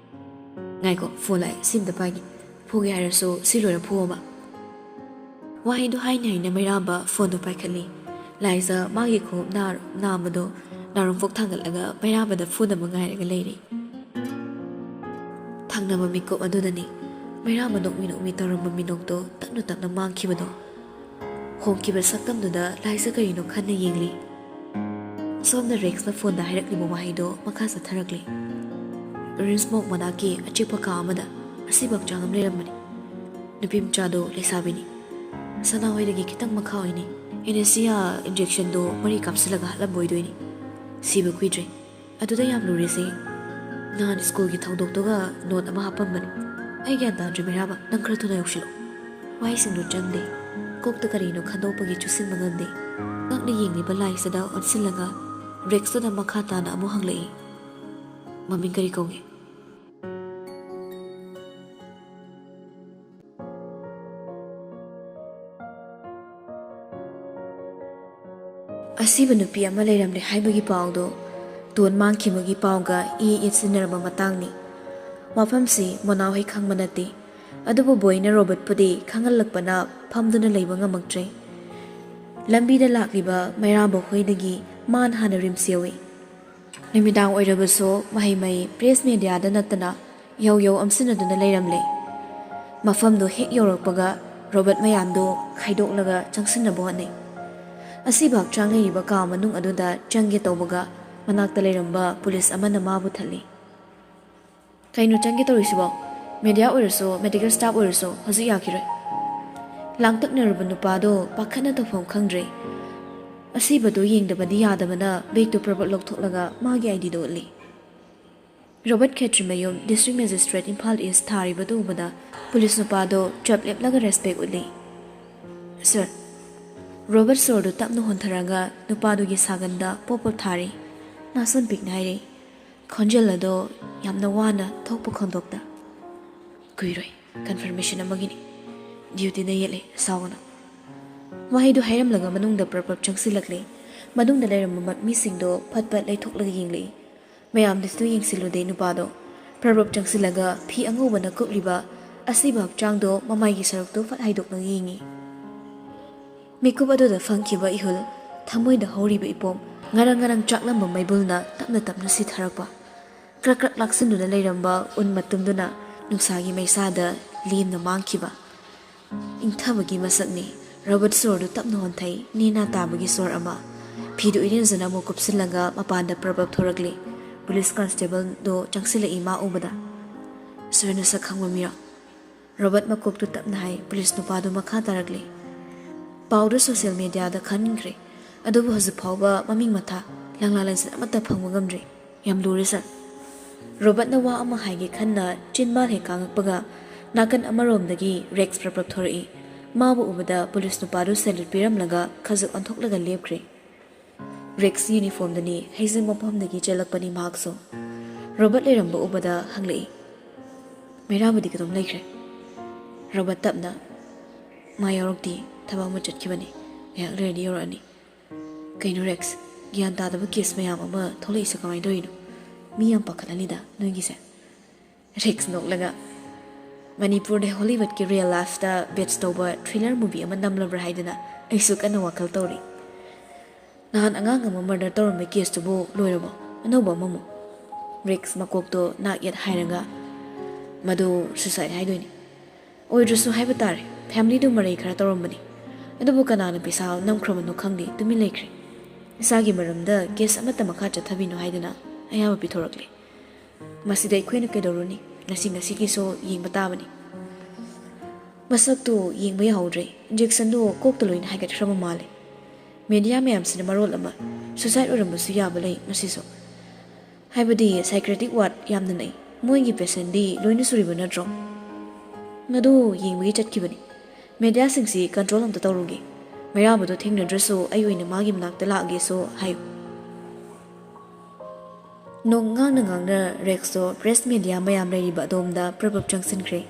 "ꯉꯥꯏꯈꯣ, ꯐꯣꯟ ꯂꯥꯛꯑꯦ, ꯁꯤ ꯑꯝꯇ ꯄꯥꯏꯒꯦ꯫ ꯐꯨꯒꯦ ꯍꯥꯏꯔꯁꯨ ꯁꯤ ꯂꯣꯏꯔ ꯐꯨꯑꯣꯕ꯫" ꯋꯥꯍꯩꯗꯣ ꯍꯥꯏꯅ ꯍꯥꯏꯅ ꯃꯩꯔꯥꯕ ꯐꯣꯟꯗꯣ ꯄꯥꯏꯈꯠꯂꯤ꯫ ꯂꯥꯏꯖ ꯃꯥꯒꯤ ꯈꯣꯡꯎꯞ ꯅꯥꯔ-, ꯅꯥꯝꯃꯗꯣ ꯅꯥꯔꯨꯝꯐꯣꯛ ꯊꯥꯡꯒꯠꯂꯒ ꯃꯩꯔꯥꯕꯗ ꯐꯨꯅꯕ ꯉꯥꯏꯔꯒ ꯂꯩꯔꯤ꯫ ꯊꯪꯅꯕ ꯃꯤꯀꯨꯞ ꯑꯗꯨꯗꯅꯤ ꯃꯩꯔꯥꯕ ꯅꯣꯛꯃꯤ ꯅꯣꯛꯃꯤ ꯇꯧꯔꯝꯕ ꯃꯤꯅꯣꯛꯇꯣ ꯇꯞꯅ ꯇꯞꯅ ꯃꯥꯡꯈꯤꯕꯗꯣ꯫ ꯍꯣꯡꯈꯤꯕ ꯁꯛꯇꯝꯗꯨꯗ ꯂꯥꯏꯖ ꯀꯔꯤꯅꯣ ꯈꯟꯅ ꯌꯦꯡꯂꯤ꯫ ꯁꯣꯝꯗ ꯔꯦꯛꯁꯅ ꯐꯣꯟꯗ ꯍꯥꯏꯔꯛꯂꯤꯕ ꯋꯥꯍꯩꯗꯣ ꯃꯈꯥ ꯆꯠꯊꯔꯛꯂꯤ꯫ Orange Mount ꯃꯅꯥꯛꯀꯤ ꯑꯆꯤꯛꯄ ꯀꯥ ꯑꯃꯗ ꯑꯁꯤꯕ ꯍꯛꯆꯥꯡ ꯑꯃ ꯂꯩꯔꯝꯕꯅꯤ꯫ ꯅꯨꯄꯤ ꯃꯆꯥꯗꯣ ꯂꯩꯁꯥꯕꯤꯅꯤ꯫ ꯁꯅꯥꯍꯣꯏꯗꯒꯤ ꯈꯤꯇꯪ ꯃꯈꯥ ꯑꯣꯏꯅꯤ꯫ Anesthesia injectionꯗꯣ ꯃꯔꯤ ꯀꯥꯞꯁꯤꯜꯂꯒ ꯍꯥꯠꯂꯝꯕ ꯑꯣꯏꯗꯣꯏꯅꯤ꯫ ꯁꯤꯕ ꯀꯨꯏꯗ꯭ꯔꯤ꯫ ꯑꯗꯨꯗ ꯌꯥꯝ ꯂꯨꯔꯤꯁꯦ, ꯅꯍꯥꯟ ꯁ꯭ꯀꯨꯜꯒꯤ ꯊꯧꯗꯣꯛꯇꯨꯒ ꯅꯣꯠ ꯑꯃ ꯍꯥꯞꯄꯝꯕꯅꯤ꯫ ꯑꯩ ꯒ꯭ꯌꯥꯟ ꯇꯥꯗ꯭ꯔꯦ ꯃꯩꯔꯥꯕ, ꯅꯪ ꯈꯔ ꯊꯨꯅ ꯌꯧꯁꯤꯜꯂꯣ꯫ ꯋꯥꯍꯩꯁꯤꯡꯗꯣ ꯆꯪꯗꯦ꯫ ꯀꯣꯛꯇ ꯀꯔꯤꯅꯣ ꯈꯟꯗꯣꯛꯄꯒꯤ ꯆꯨꯁꯤꯟꯕ ꯉꯝꯗꯦ꯫ ꯉꯛꯅ ꯌꯦꯡꯂꯤꯕ ꯂꯥꯏꯁꯤꯗ ꯑꯣꯟꯁꯤꯜꯂꯒ ꯔꯦꯛꯁꯇꯨꯗ ꯃꯈꯥ ꯇꯥꯅ ꯑꯃꯨꯛ ꯍꯪꯂꯛꯏ, "ꯃꯃꯤꯡ ꯀꯔꯤ ꯀꯧꯒꯦ?" ꯑꯁꯤꯕ ꯅꯨꯄꯤ ꯑꯃ ꯂꯩꯔꯝꯂꯦ ꯍꯥꯏꯕꯒꯤ ꯄꯥꯎꯗꯣ ꯇꯣꯟ ꯃꯥꯡꯈꯤꯕꯒꯤ ꯄꯥꯎꯒ ꯏ ꯏꯠꯁꯤꯟꯅꯔꯝꯕ ꯃꯇꯥꯡꯅꯤ꯫ ꯋꯥꯐꯝꯁꯤ ꯃꯣꯅꯥ ꯍꯣꯏ ꯈꯪꯕ ꯅꯠꯇꯦ꯫ ꯑꯗꯨꯕꯨ ꯕꯣꯏꯅ ꯔꯣꯕꯔꯠꯄꯨꯗꯤ ꯈꯪꯍꯜꯂꯛꯄꯅ ꯐꯝꯗꯨꯅ ꯂꯩꯕ ꯉꯝꯃꯛꯇ꯭ꯔꯦ꯫ ꯂꯝꯕꯤꯗ ꯂꯥꯛꯂꯤꯕ ꯃꯩꯔꯥꯕ ꯍꯣꯏꯗꯒꯤ ꯃꯥꯅ ꯍꯥꯟꯅ ꯔꯤꯝꯁ ꯌꯧꯏ꯫ ꯅꯨꯃꯤꯗꯥꯡ ꯑꯣꯏꯔꯕꯁꯨ ꯃꯍꯩ ꯃꯍꯩ ꯄ꯭ꯔꯦꯁ ꯃꯦꯗꯤꯌꯥꯗ ꯅꯠꯇꯅ ꯌꯧ ꯌꯧ ꯑꯝꯁꯤꯟꯅꯗꯨꯅ ꯂꯩꯔꯝꯂꯦ꯫ ꯃꯐꯝꯗꯨ ꯍꯦꯛ ꯌꯧꯔꯛꯄꯒ ꯔꯣꯕꯔꯠ ꯃꯌꯥꯝꯗꯨ ꯈꯥꯏꯗꯣꯛꯂꯒ ꯆꯪꯁꯤꯟꯅꯕ ꯍꯣꯠꯅꯩ꯫ ꯑꯁꯤꯕ ꯍꯛꯆꯥꯡ ꯂꯩꯔꯤꯕ ꯀꯥ ꯃꯅꯨꯡ ꯑꯗꯨꯗ ꯆꯪꯒꯦ ꯇꯧꯕꯒ ꯃꯅꯥꯛꯇ ꯂꯩꯔꯝꯕ ꯄꯨꯂꯤꯁ ꯑꯃꯅ ꯃꯥꯕꯨ ꯊꯠꯂꯤ꯫ "ꯀꯩꯅꯣ ꯆꯪꯒꯦ ꯇꯧꯔꯤꯁꯤꯕꯣ? ꯃꯦꯗꯤꯌꯥ ꯑꯣꯏꯔꯁꯨ, ꯃꯦꯗꯤꯀꯦꯜ ꯁ꯭ꯇꯥꯐ ꯑꯣꯏꯔꯁꯨ ꯍꯧꯖꯤꯛ ꯌꯥꯈꯤꯔꯣꯏ꯫" ꯂꯥꯡꯇꯛꯅꯔꯕ ꯅꯨꯄꯥꯗꯣ ꯄꯥꯈꯠꯅ ꯇꯧꯐꯝ ꯈꯪꯗ꯭ꯔꯦ꯫ ꯑꯁꯤꯕꯗꯨ ꯌꯦꯡꯗꯕꯗꯤ ꯌꯥꯗꯕꯅ ꯕꯦꯒꯇꯨ ꯄ꯭ꯔꯕꯠ ꯂꯧꯊꯣꯛꯂꯒ ꯃꯥꯒꯤ ꯑꯥꯏ ꯗꯤꯗꯨ ꯎꯠꯂꯤ꯫ ꯔꯣꯕꯔꯠ ꯈꯦꯇ꯭ꯔꯤꯃꯌꯨꯝ, ꯗꯤꯁꯇ꯭ꯔꯤꯛ ꯃꯦꯖꯤꯁꯇ꯭ꯔꯦꯠ, ꯏꯝꯐꯥꯜ ꯏꯁ ꯊꯥꯔꯤꯕꯗꯨ ꯎꯕꯗ ꯄꯨꯂꯤꯁ ꯅꯨꯄꯥꯗꯣ ꯆꯞ ꯂꯦꯞꯂꯒ ꯔꯦꯁꯄꯦꯛ ꯎꯠꯂꯤ꯫ "ꯁꯔ꯫" ꯔꯣꯕꯔꯠ ꯁꯣꯔꯗꯨ ꯇꯞꯅ ꯍꯣꯟꯊꯔꯒ ꯅꯨꯄꯥꯗꯨꯒꯤ ꯁꯥꯒꯟꯗ ꯄꯣꯞ ꯄꯣꯞ ꯊꯥꯔꯤ꯫ ꯅꯥꯁꯣꯟ ꯄꯤꯛꯅ ꯍꯥꯏꯔꯤ, ꯈꯣꯟꯖꯦꯜ ꯑꯗꯣ ꯌꯥꯝꯅ ꯋꯥꯅ ꯊꯣꯛꯄ ꯈꯣꯟꯗꯣꯛꯇ꯫ "ꯀꯨꯏꯔꯣꯏ, ꯀꯟꯐꯔꯃꯦꯁꯟ ꯑꯃꯒꯤꯅꯤ꯫ ꯗ꯭ꯌꯨꯇꯤꯗ ꯌꯦꯠꯂꯦ, ꯁꯥꯎꯒꯅꯨ꯫" ꯋꯥꯍꯩꯗꯨ ꯍꯥꯏꯔꯝꯂꯒ ꯃꯅꯨꯡꯗ ꯄ꯭ꯔꯞ ꯄ꯭ꯔꯞ ꯆꯪꯁꯤꯜꯂꯛꯂꯦ꯫ ꯃꯅꯨꯡꯗ ꯂꯩꯔꯝꯕ ꯃ-, ꯃꯤꯁꯤꯡꯗꯣ ꯐꯠ ꯐꯠ ꯂꯩꯊꯣꯛꯂꯒ ꯌꯦꯡꯂꯛꯏ꯫ ꯃꯌꯥꯝꯗꯁꯨ ꯌꯦꯡꯁꯤꯜꯂꯨꯗꯦ ꯅꯨꯄꯥꯗꯣ꯫ ꯄ꯭ꯔꯞ ꯄ꯭ꯔꯞ ꯆꯪꯁꯤꯜꯂꯒ ꯐꯤ ꯑꯉꯧꯕꯅ ꯀꯨꯞꯂꯤꯕ ꯑꯁꯤꯕ ꯍꯛꯆꯥꯡꯗꯣ ꯃꯃꯥꯏꯒꯤ ꯁꯔꯨꯛꯇꯨ ꯐꯠ ꯍꯥꯏꯗꯣꯛꯂꯒ ꯌꯦꯡꯉꯤ꯫ ꯃꯤꯀꯨꯞ ꯑꯗꯨꯗ ꯐꯪꯈꯤꯕ ꯏꯍꯨꯜ, ꯊꯃꯣꯏꯗ ꯍꯧꯔꯤꯕ ꯏꯄꯣꯝ, ꯉꯔꯪ ꯉꯔꯪ ꯆꯥꯛꯂꯝꯕ ꯃꯩꯕꯨꯜꯅ ꯇꯞꯅ ꯇꯞꯅ ꯁꯤꯊꯔꯛꯄ꯫ ꯀ꯭ꯔꯛ ꯀ꯭ꯔꯛ ꯂꯥꯛꯁꯤꯟꯗꯨꯅ ꯂꯩꯔꯝꯕ ꯎꯟ ꯃꯇꯨꯝꯗꯨꯅ ꯅꯨꯡꯁꯥꯒꯤ ꯃꯩꯁꯥꯗ ꯂꯦꯝꯅ ꯃꯥꯡꯈꯤꯕ꯫ ꯏꯪꯊꯕꯒꯤ ꯃꯁꯛꯅꯤ꯫ ꯔꯣꯕꯔꯠ ꯁꯣꯔꯗꯨ ꯇꯞꯅ ꯍꯣꯟꯊꯩ, ꯅꯦꯅꯥ ꯇꯥꯕꯒꯤ ꯁꯣꯔ ꯑꯃ꯫ ꯐꯤꯗꯨ ꯏꯔꯦꯟꯖꯅ ꯑꯃꯨꯛ ꯀꯨꯞꯁꯤꯜꯂꯒ ꯃꯄꯥꯟꯗ ꯄ꯭ꯔꯞ ꯄ꯭ꯔꯞ ꯊꯣꯔꯛꯂꯤ꯫ ꯄꯨꯂꯤꯁ ꯀꯟꯁꯇꯦꯕꯜꯗꯨ ꯆꯪꯁꯤꯜꯂꯛꯏ ꯃꯥ ꯎꯕꯗ꯫ "ꯁꯔ, ꯅꯁꯛ ꯈꯪꯕ ꯃꯤꯔꯣ?" ꯔꯣꯕꯔꯠ ꯃꯀꯣꯛꯇꯨ ꯇꯞꯅ ꯍꯥꯏ꯫ ꯄꯨꯂꯤꯁ ꯅꯨꯄꯥꯗꯨ ꯃꯈꯥ ꯇꯥꯔꯛꯂꯤ꯫ "ꯄꯥꯎꯗꯨ ꯁꯣꯁꯤꯌꯦꯜ ꯃꯦꯗꯤꯌꯥꯗ ꯈꯟꯈ꯭ꯔꯦ, ꯑꯗꯨꯕꯨ ꯍꯧꯖꯤꯛ ꯐꯥꯎꯕ ꯃꯃꯤꯡ ꯃꯊꯥ, ꯂꯪꯂꯥ ꯂꯪꯁꯤꯟ ꯑꯃꯠꯇ ꯐꯪꯕ ꯉꯝꯗ꯭ꯔꯤ꯫ ꯌꯥꯝ ꯂꯨꯔꯦ, ꯁꯔ꯫" ꯔꯣꯕꯔꯠꯅ ꯋꯥ ꯑꯃ ꯍꯥꯏꯒꯦ ꯈꯟꯅ ꯆꯤꯟꯕꯥꯜ ꯍꯦꯛ ꯀꯥꯡꯉꯛꯄꯒ, ꯅꯥꯀꯟ ꯑꯃꯔꯣꯝꯗꯒꯤ ꯔꯦꯛꯁ ꯄ꯭ꯔꯞ ꯄ꯭ꯔꯞ ꯊꯣꯔꯛꯏ꯫ ꯃꯥꯕꯨ ꯎꯕꯗ ꯄꯨꯂꯤꯁ ꯅꯨꯄꯥꯗꯨ ꯁꯦꯂ꯭ꯌꯨꯠ ꯄꯤꯔꯝꯂꯒ ꯈꯖꯤꯛ ꯑꯣꯟꯊꯣꯛꯂꯒ ꯂꯦꯞꯈ꯭ꯔꯦ꯫ ꯔꯦꯛꯁ ꯌꯨꯅꯤꯐꯣꯔꯝꯗꯅꯤ, ꯍꯩꯖꯤꯡ ꯃꯐꯝꯗꯒꯤ ꯆꯦꯜꯂꯛꯄꯅꯤ ꯃꯍꯥꯛꯁꯨ꯫ ꯔꯣꯕꯔꯠ ꯂꯩꯔꯝꯕ ꯎꯕꯗ ꯍꯪꯂꯛꯏ, "ꯃꯩꯔꯥꯕꯗꯤ ꯀꯗꯣꯝ ꯂꯩꯈ꯭ꯔꯦ?" ꯔꯣꯕꯔꯠ ꯇꯞꯅ, "ꯃꯥ ꯌꯥꯎꯔꯛꯇꯦ, ꯊꯕꯛ ꯑꯃ ꯆꯠꯈꯤꯕꯅꯤ, ꯉꯥꯏꯍꯥꯛ ꯂꯩꯔꯗꯤ ꯌꯧꯔꯛꯑꯅꯤ꯫" "ꯀꯩꯅꯣ ꯔꯦꯛꯁ, ꯒ꯭ꯌꯥꯟ ꯇꯥꯗꯕ ꯀꯦꯁ ꯃꯌꯥꯝ ꯑꯃ ꯊꯣꯛꯂꯛꯏꯁꯦ ꯀꯃꯥꯏꯅ ꯇꯧꯔꯤꯅꯣ? ꯃꯤ ꯌꯥꯝ ꯄꯥꯈꯠꯍꯜꯂꯤꯗ ꯅꯣꯏꯒꯤꯁꯦ꯫" ꯔꯦꯛꯁ ꯅꯣꯛꯂꯒ, ꯃꯅꯤꯄꯨꯔꯗ ꯍꯣꯂꯤꯋꯨꯗꯀꯤ ꯔꯤꯌꯦꯜ ꯂꯥꯏꯐꯇ ꯕꯦꯁ ꯇꯧꯕ ꯊ꯭ꯔꯤꯂꯔ ꯃꯨꯚꯤ ꯑꯃ ꯅꯝꯂꯕ꯭ꯔꯥ ꯍꯥꯏꯗꯨꯅ ꯑꯩꯁꯨ ꯀꯟꯅ ꯋꯥꯈꯜ ꯇꯧꯔꯤ꯫ ꯅꯍꯥꯟ ꯑꯉꯥꯡ ꯑꯃ ꯃꯔꯗꯔ ꯇꯧꯔꯝꯕ ꯀꯦꯁꯇꯨꯕꯨ ꯂꯣꯏꯔꯕꯣ? ꯑꯅꯧꯕ ꯑꯃꯃꯨꯛ? ꯔꯦꯛꯁ ꯃꯀꯣꯛꯇꯣ ꯅꯥꯛ ꯌꯦꯠ ꯍꯥꯏꯔꯒ, "ꯃꯗꯨ ꯁꯨꯁꯥꯏꯗ ꯍꯥꯏꯗꯣꯏꯅꯤ꯫ ꯑꯣꯏꯗ꯭ꯔꯁꯨ ꯍꯥꯏꯕ ꯇꯥꯔꯦ, ꯐꯦꯃꯤꯂꯤꯗꯨ ꯃꯔꯩ ꯈꯔ ꯇꯧꯔꯝꯕꯅꯤ꯫ ꯑꯗꯨꯕꯨ ꯀꯅꯥꯅ ꯄꯩꯁꯥ ꯅꯝꯈ꯭ꯔꯕꯅꯣ ꯈꯪꯗꯦ, ꯇꯨꯃꯤꯟ ꯂꯩꯈ꯭ꯔꯦ꯫ ꯏꯁꯥꯒꯤ ꯃꯔꯝꯗ ꯀꯦꯁ ꯑꯃꯠꯇ ꯃꯈꯥ ꯆꯠꯊꯕꯤꯅꯨ" ꯍꯥꯏꯗꯨꯅ ꯑꯌꯥꯕ ꯄꯤꯊꯣꯔꯛꯂꯦ꯫ ꯃꯁꯤꯗ ꯑꯩꯈꯣꯏꯅ ꯀꯩꯗꯧꯔꯨꯅꯤ? ꯉꯁꯤ ꯉꯁꯤꯒꯤꯁꯨ ꯌꯦꯡꯕ ꯇꯥꯕꯅꯤ꯫ ꯃꯁꯛꯇꯨ ꯌꯦꯡꯕ ꯌꯥꯍꯧꯗ꯭ꯔꯦ꯫ ꯏꯟꯖꯦꯛꯁꯟꯗꯨ ꯀꯣꯛꯇ ꯂꯣꯏꯅ ꯍꯥꯏꯒꯠꯈ꯭ꯔꯕ ꯃꯥꯜꯂꯦ꯫ ꯃꯦꯗꯤꯌꯥ ꯃꯌꯥꯝꯁꯤꯅ ꯃꯔꯣꯜ ꯑꯃ, ꯁꯨꯁꯥꯏꯗ ꯑꯣꯏꯔꯝꯕꯁꯨ ꯌꯥꯕ ꯂꯩ ꯃꯁꯤꯁꯨ꯫ ꯍꯥꯏꯕꯗꯤ ꯁꯥꯏꯀ꯭ꯔꯦꯇꯤꯛ ꯋꯥꯔꯗ ꯌꯥꯝꯅ ꯅꯛꯏ꯫ ꯃꯣꯏꯒꯤ ꯄꯦꯁꯦꯟꯗꯤ ꯂꯣꯏꯅ ꯁꯨꯔꯤꯕ ꯅꯠꯇ꯭ꯔꯣ? ꯑꯗꯨ ꯌꯦꯡꯕꯒꯤ ꯆꯠꯈꯤꯕꯅꯤ꯫ ꯃꯦꯗꯤꯌꯥꯁꯤꯡꯁꯤ ꯀꯟꯇ꯭ꯔꯣꯜ ꯑꯝꯇ ꯇꯧꯔꯨꯒꯦ꯫ ꯃꯩꯔꯥꯕꯗꯣ ꯊꯦꯡꯅꯗ꯭ꯔꯁꯨ ꯑꯩ ꯑꯣꯏꯅ ꯃꯥꯒꯤ ꯃꯅꯥꯛꯇ ꯂꯥꯛꯑꯒꯦꯁꯨ ꯍꯥꯏꯌꯨ꯫ ꯅꯣꯡ ꯉꯥꯡꯅ ꯉꯥꯡꯅ ꯔꯦꯛꯁꯇꯣ ꯄ꯭ꯔꯦꯁ ꯃꯦꯗꯤꯌꯥ ꯃꯌꯥꯝ ꯂꯩꯔꯤꯕ ꯑꯗꯣꯝꯗ ꯄ꯭ꯔꯞ ꯄ꯭ꯔꯞ ꯆꯪꯁꯤꯟꯈ꯭ꯔꯦ꯫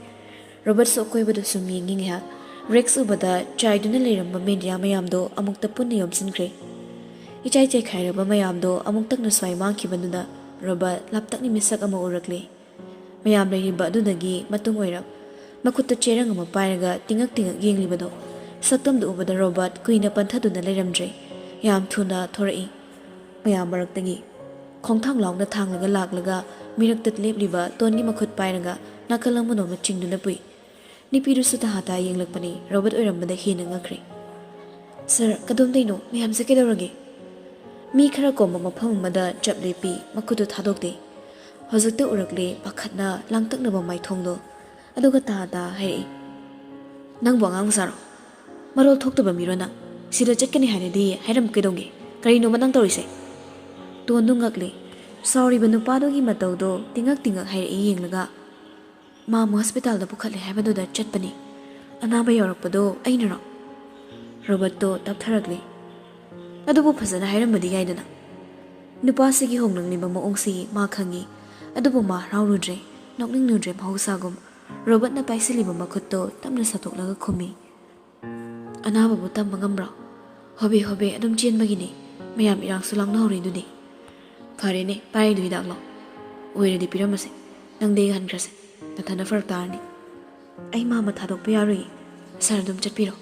ꯔꯣꯕꯔꯠꯁꯨ ꯑꯀꯣꯏꯕꯗ ꯁꯨꯝ ꯌꯦꯡꯉꯤ ꯉꯥꯏꯍꯥꯛ꯫ ꯔꯦꯛꯁ ꯎꯕꯗ ꯆꯥꯏꯗꯨꯅ ꯂꯩꯔꯝꯕ ꯃꯦꯗꯤꯌꯥ ꯃꯌꯥꯝꯗꯣ ꯑꯃꯨꯛꯇ ꯄꯨꯟꯅ ꯌꯣꯝꯁꯤꯟꯈ꯭ꯔꯦ꯫ ꯏꯆꯥꯏ ꯆꯥꯏꯈꯥꯏꯔꯕ ꯃꯌꯥꯝꯗꯣ ꯑꯃꯨꯛꯇꯪꯅ ꯁ꯭ꯋꯥꯏ ꯃꯥꯡꯈꯤꯕꯗꯨꯗ ꯔꯣꯕꯔꯠ ꯂꯥꯞꯇꯛꯅ ꯃꯤꯁꯛ ꯑꯃ ꯎꯔꯛꯂꯦ꯫ ꯃꯌꯥꯝ ꯂꯩꯔꯤꯕ ꯑꯗꯨꯗꯒꯤ ꯃꯇꯨꯡ ꯑꯣꯏꯔꯞ ꯃꯈꯨꯠꯇ ꯆꯦꯔꯪ ꯑꯃ ꯄꯥꯏꯔꯒ ꯇꯤꯡꯉꯛ ꯇꯤꯡꯉꯛ ꯌꯦꯡꯂꯤꯕꯗꯣ ꯁꯛꯇꯝꯗꯨ ꯎꯕꯗ ꯔꯣꯕꯔꯠ ꯀꯨꯏꯅ ꯄꯟꯊꯗꯨꯅ ꯂꯩꯔꯝꯗ꯭ꯔꯦ꯫ ꯌꯥꯝ ꯊꯨꯅ ꯊꯣꯔꯛꯏ꯫ ꯃꯌꯥꯝ ꯃꯔꯛꯇꯒꯤ ꯈꯣꯡꯊꯥꯡ ꯂꯥꯎꯅ ꯊꯥꯡꯂꯒ ꯂꯥꯛꯂꯒ ꯃꯤꯔꯛꯇ ꯂꯦꯞꯂꯤꯕ ꯇꯣꯟꯒꯤ ꯃꯈꯨꯠ ꯄꯥꯏꯔꯒ ꯅꯥꯀꯜ ꯑꯃꯔꯣꯝꯗ ꯆꯤꯡꯗꯨꯅ ꯄꯨꯏ꯫ ꯅꯨꯄꯤꯗꯨꯁꯨ ꯇꯍꯥ ꯇꯍꯥ ꯌꯦꯡꯂꯛꯄꯅꯤ꯫ ꯔꯣꯕꯔꯠ ꯑꯣꯏꯔꯝꯕꯗ ꯍꯦꯟꯅ ꯉꯛꯈ꯭ꯔꯦ꯫ "ꯁꯥꯔ, ꯀꯗꯣꯝꯗꯩꯅꯣ? ꯃꯌꯥꯝꯁꯦ ꯀꯩꯗꯧꯔꯒꯦ?" ꯃꯤ ꯈꯔ ꯀꯣꯝꯕ ꯃꯐꯝ ꯑꯃꯗ ꯆꯞ ꯂꯦꯞꯄꯤ꯫ ꯃꯈꯨꯠꯇꯨ ꯊꯥꯗꯣꯛꯇꯦ꯫ ꯍꯧꯖꯤꯛꯇ ꯎꯔꯛꯂꯦ ꯄꯥꯈꯠꯅ ꯂꯥꯡꯇꯛꯅꯕ ꯃꯥꯏꯊꯣꯡꯗꯣ꯫ ꯑꯗꯨꯒ ꯇꯍꯥ ꯇꯍꯥ ꯍꯥꯏꯔꯛꯏ, "ꯅꯪꯕꯨ ꯑꯉꯥꯡ ꯃꯆꯥꯔꯣ? ꯃꯔꯣꯜ ꯊꯣꯛꯇꯕ ꯃꯤꯔꯣ ꯅꯪ? ꯁꯤꯗ ꯆꯠꯀꯅꯤ ꯍꯥꯏꯔꯗꯤ ꯍꯥꯏꯔꯝꯃꯨ ꯀꯩꯗꯧꯒꯦ? ꯀꯔꯤꯅꯣꯕ ꯅꯪ ꯇꯧꯔꯤꯁꯦ?" ꯇꯣꯟꯗꯨ ꯉꯛꯂꯦ꯫ ꯁꯥꯎꯔꯤꯕ ꯅꯨꯄꯥꯗꯨꯒꯤ ꯃꯇꯧꯗꯣ ꯇꯤꯡꯉꯛ ꯇꯤꯡꯉꯛ ꯍꯥꯏꯔꯛꯏ ꯌꯦꯡꯂꯒ꯫ "ꯃꯥ ꯑꯃꯨꯛ ꯍꯣꯁꯄꯤꯇꯥꯜꯗ ꯄꯨꯈꯠꯂꯦ ꯍꯥꯏꯕꯗꯨꯗ ꯆꯠꯄꯅꯤ꯫ ꯑꯅꯥꯕ ꯌꯧꯔꯛꯄꯗꯣ ꯑꯩꯅꯔꯣ?" ꯔꯣꯕꯔꯠꯇꯣ ꯇꯞꯊꯔꯛꯂꯦ꯫ "ꯑꯗꯨꯕꯨ ꯐꯖꯅ ꯍꯥꯏꯔꯝꯕꯗꯤ ꯌꯥꯏꯗꯅ?" ꯅꯨꯄꯥꯁꯤꯒꯤ ꯍꯣꯡꯂꯛꯂꯤꯕ ꯃꯑꯣꯡꯁꯤ ꯃꯥ ꯈꯪꯏ꯫ ꯑꯗꯨꯕꯨ ꯃꯥ ꯍꯔꯥꯎꯔꯨꯗ꯭ꯔꯦ, ꯅꯣꯛꯅꯤꯡꯂꯨꯗ꯭ꯔꯦ ꯃꯍꯧꯁꯥꯒꯨꯝ꯫ ꯔꯣꯕꯔꯠꯅ ꯄꯥꯏꯁꯤꯜꯂꯤꯕ ꯃꯈꯨꯠꯇꯣ ꯇꯞꯅ ꯁꯠꯇꯣꯛꯂꯒ ꯈꯨꯝꯃꯤ, "ꯑꯅꯥꯕꯕꯨ ꯇꯝꯕ ꯉꯝꯕ꯭ꯔꯣ? ꯍꯣꯕꯦ ꯍꯣꯕꯦ ꯑꯗꯨꯝ ꯆꯦꯟꯕꯒꯤꯅꯤ꯫ ꯃꯌꯥꯝ ꯏꯔꯥꯡꯁꯨ ꯂꯥꯡꯅꯍꯧꯔꯤꯗꯨꯗꯤ꯫ ꯐꯔꯦꯅꯦ, ꯄꯥꯏꯔꯤꯗꯨ ꯍꯤꯗꯥꯛꯂꯣ? ꯑꯣꯏꯔꯗꯤ ꯄꯤꯔꯝꯃꯁꯦ꯫ ꯅꯪꯗꯤ ꯑꯩꯒ ꯍꯟꯈ꯭ꯔꯁꯦ꯫ ꯅꯊꯟꯗ ꯐꯔꯛ ꯇꯥꯔꯅꯤ꯫" "ꯑꯩ ꯃꯥꯃ ꯊꯥꯗꯣꯛꯄ ꯌꯥꯔꯣꯏ, ꯁꯥꯔ ꯑꯗꯨꯝ ꯆꯠꯄꯤꯔꯣ꯫"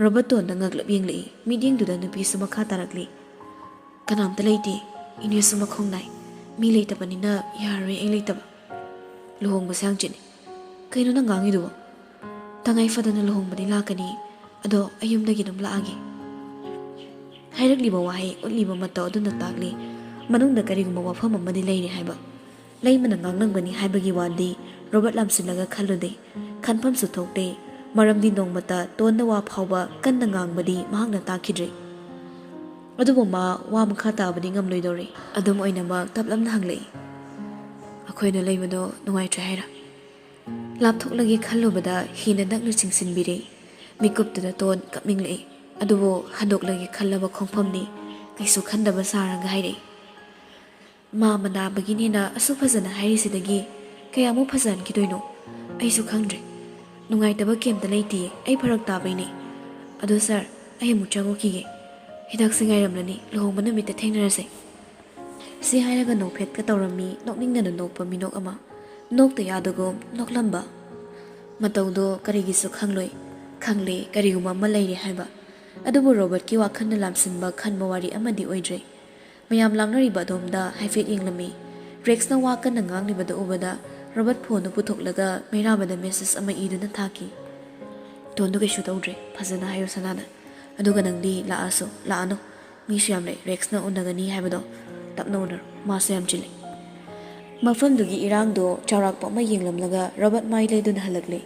ꯔꯣꯕꯔꯠ ꯇꯣꯟꯗ ꯉꯛꯂꯞ ꯌꯦꯡꯂꯛꯏ꯫ ꯃꯤꯠꯌꯦꯡꯗꯨꯗ ꯅꯨꯄꯤꯁꯨ ꯃꯈꯥ ꯇꯥꯔꯛꯂꯤ꯫ "ꯀꯅꯥꯝꯇ ꯂꯩꯇꯦ, ꯏꯅꯦꯁꯨ ꯃꯈꯣꯡ ꯅꯥꯏ꯫ ꯃꯤ ꯂꯩꯇꯕꯅꯤꯅ ꯌꯥꯔꯔꯣꯏ ꯑꯩ ꯂꯩꯇꯕ꯫" "ꯂꯨꯍꯣꯡꯕꯁꯦ ꯍꯪꯆꯤꯠꯅꯤ꯫ ꯀꯩꯅꯣ ꯅꯪ ꯉꯥꯡꯉꯤꯗꯨꯕꯣ?" "ꯇꯉꯥꯏ ꯐꯗꯅ ꯂꯨꯍꯣꯡꯕꯗꯤ ꯂꯥꯛꯀꯅꯤ, ꯑꯗꯣ ꯑꯩ ꯌꯨꯝꯗꯒꯤ ꯑꯗꯨꯝ ꯂꯥꯛꯑꯒꯦ꯫" ꯍꯥꯏꯔꯛꯂꯤꯕ ꯋꯥꯍꯩ, ꯎꯠꯂꯤꯕ ꯃꯇꯧ ꯑꯗꯨꯅ ꯇꯥꯛꯂꯤ, ꯃꯅꯨꯡꯗ ꯀꯔꯤꯒꯨꯝꯕ ꯋꯥꯐꯝ ꯑꯃꯗꯤ ꯂꯩꯔꯤ ꯍꯥꯏꯕ꯫ ꯂꯩꯃꯅ ꯉꯥꯡꯂꯝꯒꯅꯤ ꯍꯥꯏꯕꯒꯤ ꯋꯥꯗꯤ ꯔꯣꯕꯔꯠ ꯂꯥꯝꯁꯤꯜꯂꯒ ꯈꯜꯂꯨꯗꯦ꯫ ꯈꯟꯐꯝꯁꯨ ꯊꯣꯛꯇꯦ, ꯃꯔꯝꯗꯤ ꯅꯣꯡꯃꯇ ꯇꯣꯟꯗ ꯋꯥ ꯐꯥꯎꯕ ꯀꯟꯅ ꯉꯥꯡꯕꯗꯤ ꯃꯍꯥꯛꯅ ꯇꯥꯈꯤꯗ꯭ꯔꯤ꯫ ꯑꯗꯨꯕꯨ ꯃꯥ ꯋꯥ ꯃꯈꯥ ꯇꯥꯕꯗꯤ ꯉꯝꯂꯣꯏꯗꯧꯔꯤ꯫ ꯑꯗꯨꯝ ꯑꯣꯏꯅꯃꯛ ꯇꯞꯂꯞꯅ ꯍꯪꯂꯛꯏ, "ꯑꯩꯈꯣꯏꯅ ꯂꯩꯕꯗꯣ ꯅꯨꯡꯉꯥꯏꯇ꯭ꯔꯦ ꯍꯥꯏꯔ?" ꯂꯥꯞꯊꯣꯛꯂꯒꯦ ꯈꯜꯂꯨꯕꯗ ꯍꯦꯟꯅ ꯅꯛꯅ ꯆꯤꯡꯁꯤꯟꯕꯤꯔꯦ꯫ ꯃꯤꯀꯨꯞꯇꯨꯗ ꯇꯣꯟ ꯀꯞꯅꯤꯡꯂꯛꯏ꯫ ꯑꯗꯨꯕꯨ ꯍꯟꯗꯣꯛꯂꯒꯦ ꯈꯜꯂꯕ ꯈꯣꯡꯐꯝꯅꯤ꯫ ꯀꯩꯁꯨ ꯈꯟꯗꯕ ꯁꯥꯔꯒ ꯍꯥꯏꯔꯛꯏ, "ꯃꯥ ꯃꯅꯥꯕꯒꯤꯅꯦꯅ ꯑꯁꯨꯛ ꯐꯖꯅ ꯍꯥꯏꯔꯤꯁꯤꯗꯒꯤ ꯀꯌꯥꯃꯨꯛ ꯐꯖꯍꯟꯈꯤꯗꯣꯏꯅꯣ? ꯑꯩꯁꯨ ꯈꯪꯗ꯭ꯔꯦ꯫ ꯅꯨꯡꯉꯥꯏꯇꯕ ꯀꯩꯝꯇ ꯂꯩꯇꯤꯌꯦ, ꯑꯩ ꯐꯔꯛ ꯇꯥꯕꯩꯅꯦ꯫ ꯑꯗꯣ ꯁꯥꯔ, ꯑꯩ ꯑꯃꯨꯛ ꯆꯪꯉꯨꯈꯤꯒꯦ꯫ ꯍꯤꯗꯥꯛꯁꯦ ꯉꯥꯏꯔꯝꯂꯅꯤ, ꯂꯨꯍꯣꯡꯕ ꯅꯨꯃꯤꯠꯇ ꯊꯦꯡꯅꯔꯁꯦ꯫" ꯁꯤ ꯍꯥꯏꯔꯒ ꯅꯣꯛꯐꯦꯠꯀ ꯇꯧꯔꯝꯃꯤ ꯅꯣꯛꯅꯤꯡꯗꯅ ꯅꯣꯛꯄ ꯃꯤꯅꯣꯛ ꯑꯃ꯫ ꯅꯣꯛꯇ ꯌꯥꯗꯒꯨꯝ ꯅꯣꯛꯂꯝꯕ꯫ ꯃꯇꯧꯗꯣ ꯀꯔꯤꯒꯤꯁꯨ ꯈꯪꯂꯣꯏ꯫ ꯈꯪꯂꯦ, ꯀꯔꯤꯒꯨꯝꯕ ꯑꯃ ꯂꯩꯔꯦ ꯍꯥꯏꯕ꯫ ꯑꯗꯨꯕꯨ ꯔꯣꯕꯔꯠꯀꯤ ꯋꯥꯈꯜꯅ ꯂꯥꯝꯁꯤꯟꯕ ꯈꯟꯕ ꯋꯥꯔꯤ ꯑꯃꯗꯤ ꯑꯣꯏꯗ꯭ꯔꯦ꯫ ꯃꯌꯥꯝ ꯂꯥꯡꯅꯔꯤꯕ ꯑꯗꯣꯝꯗ ꯍꯥꯏꯐꯦꯠ ꯌꯦꯡꯂꯝꯃꯤ꯫ ꯔꯦꯛꯁꯅ ꯋꯥ ꯀꯟꯅ ꯉꯥꯡꯂꯤꯕꯗꯨ ꯎꯕꯗ ꯔꯣꯕꯔꯠ ꯐꯣꯟꯗꯨ ꯄꯨꯊꯣꯛꯂꯒ ꯃꯩꯔꯥꯕꯗ ꯃꯦꯁꯦꯖ ꯑꯃ ꯏꯗꯨꯅ ꯊꯥꯈꯤ꯫ "ꯇꯣꯟꯗꯨ ꯀꯩꯁꯨ ꯇꯧꯗ꯭ꯔꯦ, ꯐꯖꯅ ꯍꯥꯏꯌꯨ ꯁꯅꯥꯗ꯫ ꯑꯗꯨꯒ ꯅꯪꯗꯤ ꯂꯥꯛꯑꯁꯨ ꯂꯥꯛꯑꯅꯨ꯫ ꯃꯤꯁꯨ ꯌꯥꯝ ꯂꯩ, ꯔꯦꯛꯁꯅ ꯎꯅꯒꯅꯤ ꯍꯥꯏꯕꯗꯣ꯫ ꯇꯞꯅ ꯎꯅꯔꯣ, ꯃꯥꯁꯨ ꯌꯥꯝ ꯆꯤꯜꯂꯤ꯫" ꯃꯐꯝꯗꯨꯒꯤ ꯏꯔꯥꯡꯗꯣ ꯆꯥꯎꯔꯥꯛꯄ ꯑꯃ ꯌꯦꯡꯂꯝꯂꯒ ꯔꯣꯕꯔꯠ ꯃꯥꯏ ꯂꯩꯗꯨꯅ ꯍꯜꯂꯛꯂꯦ꯫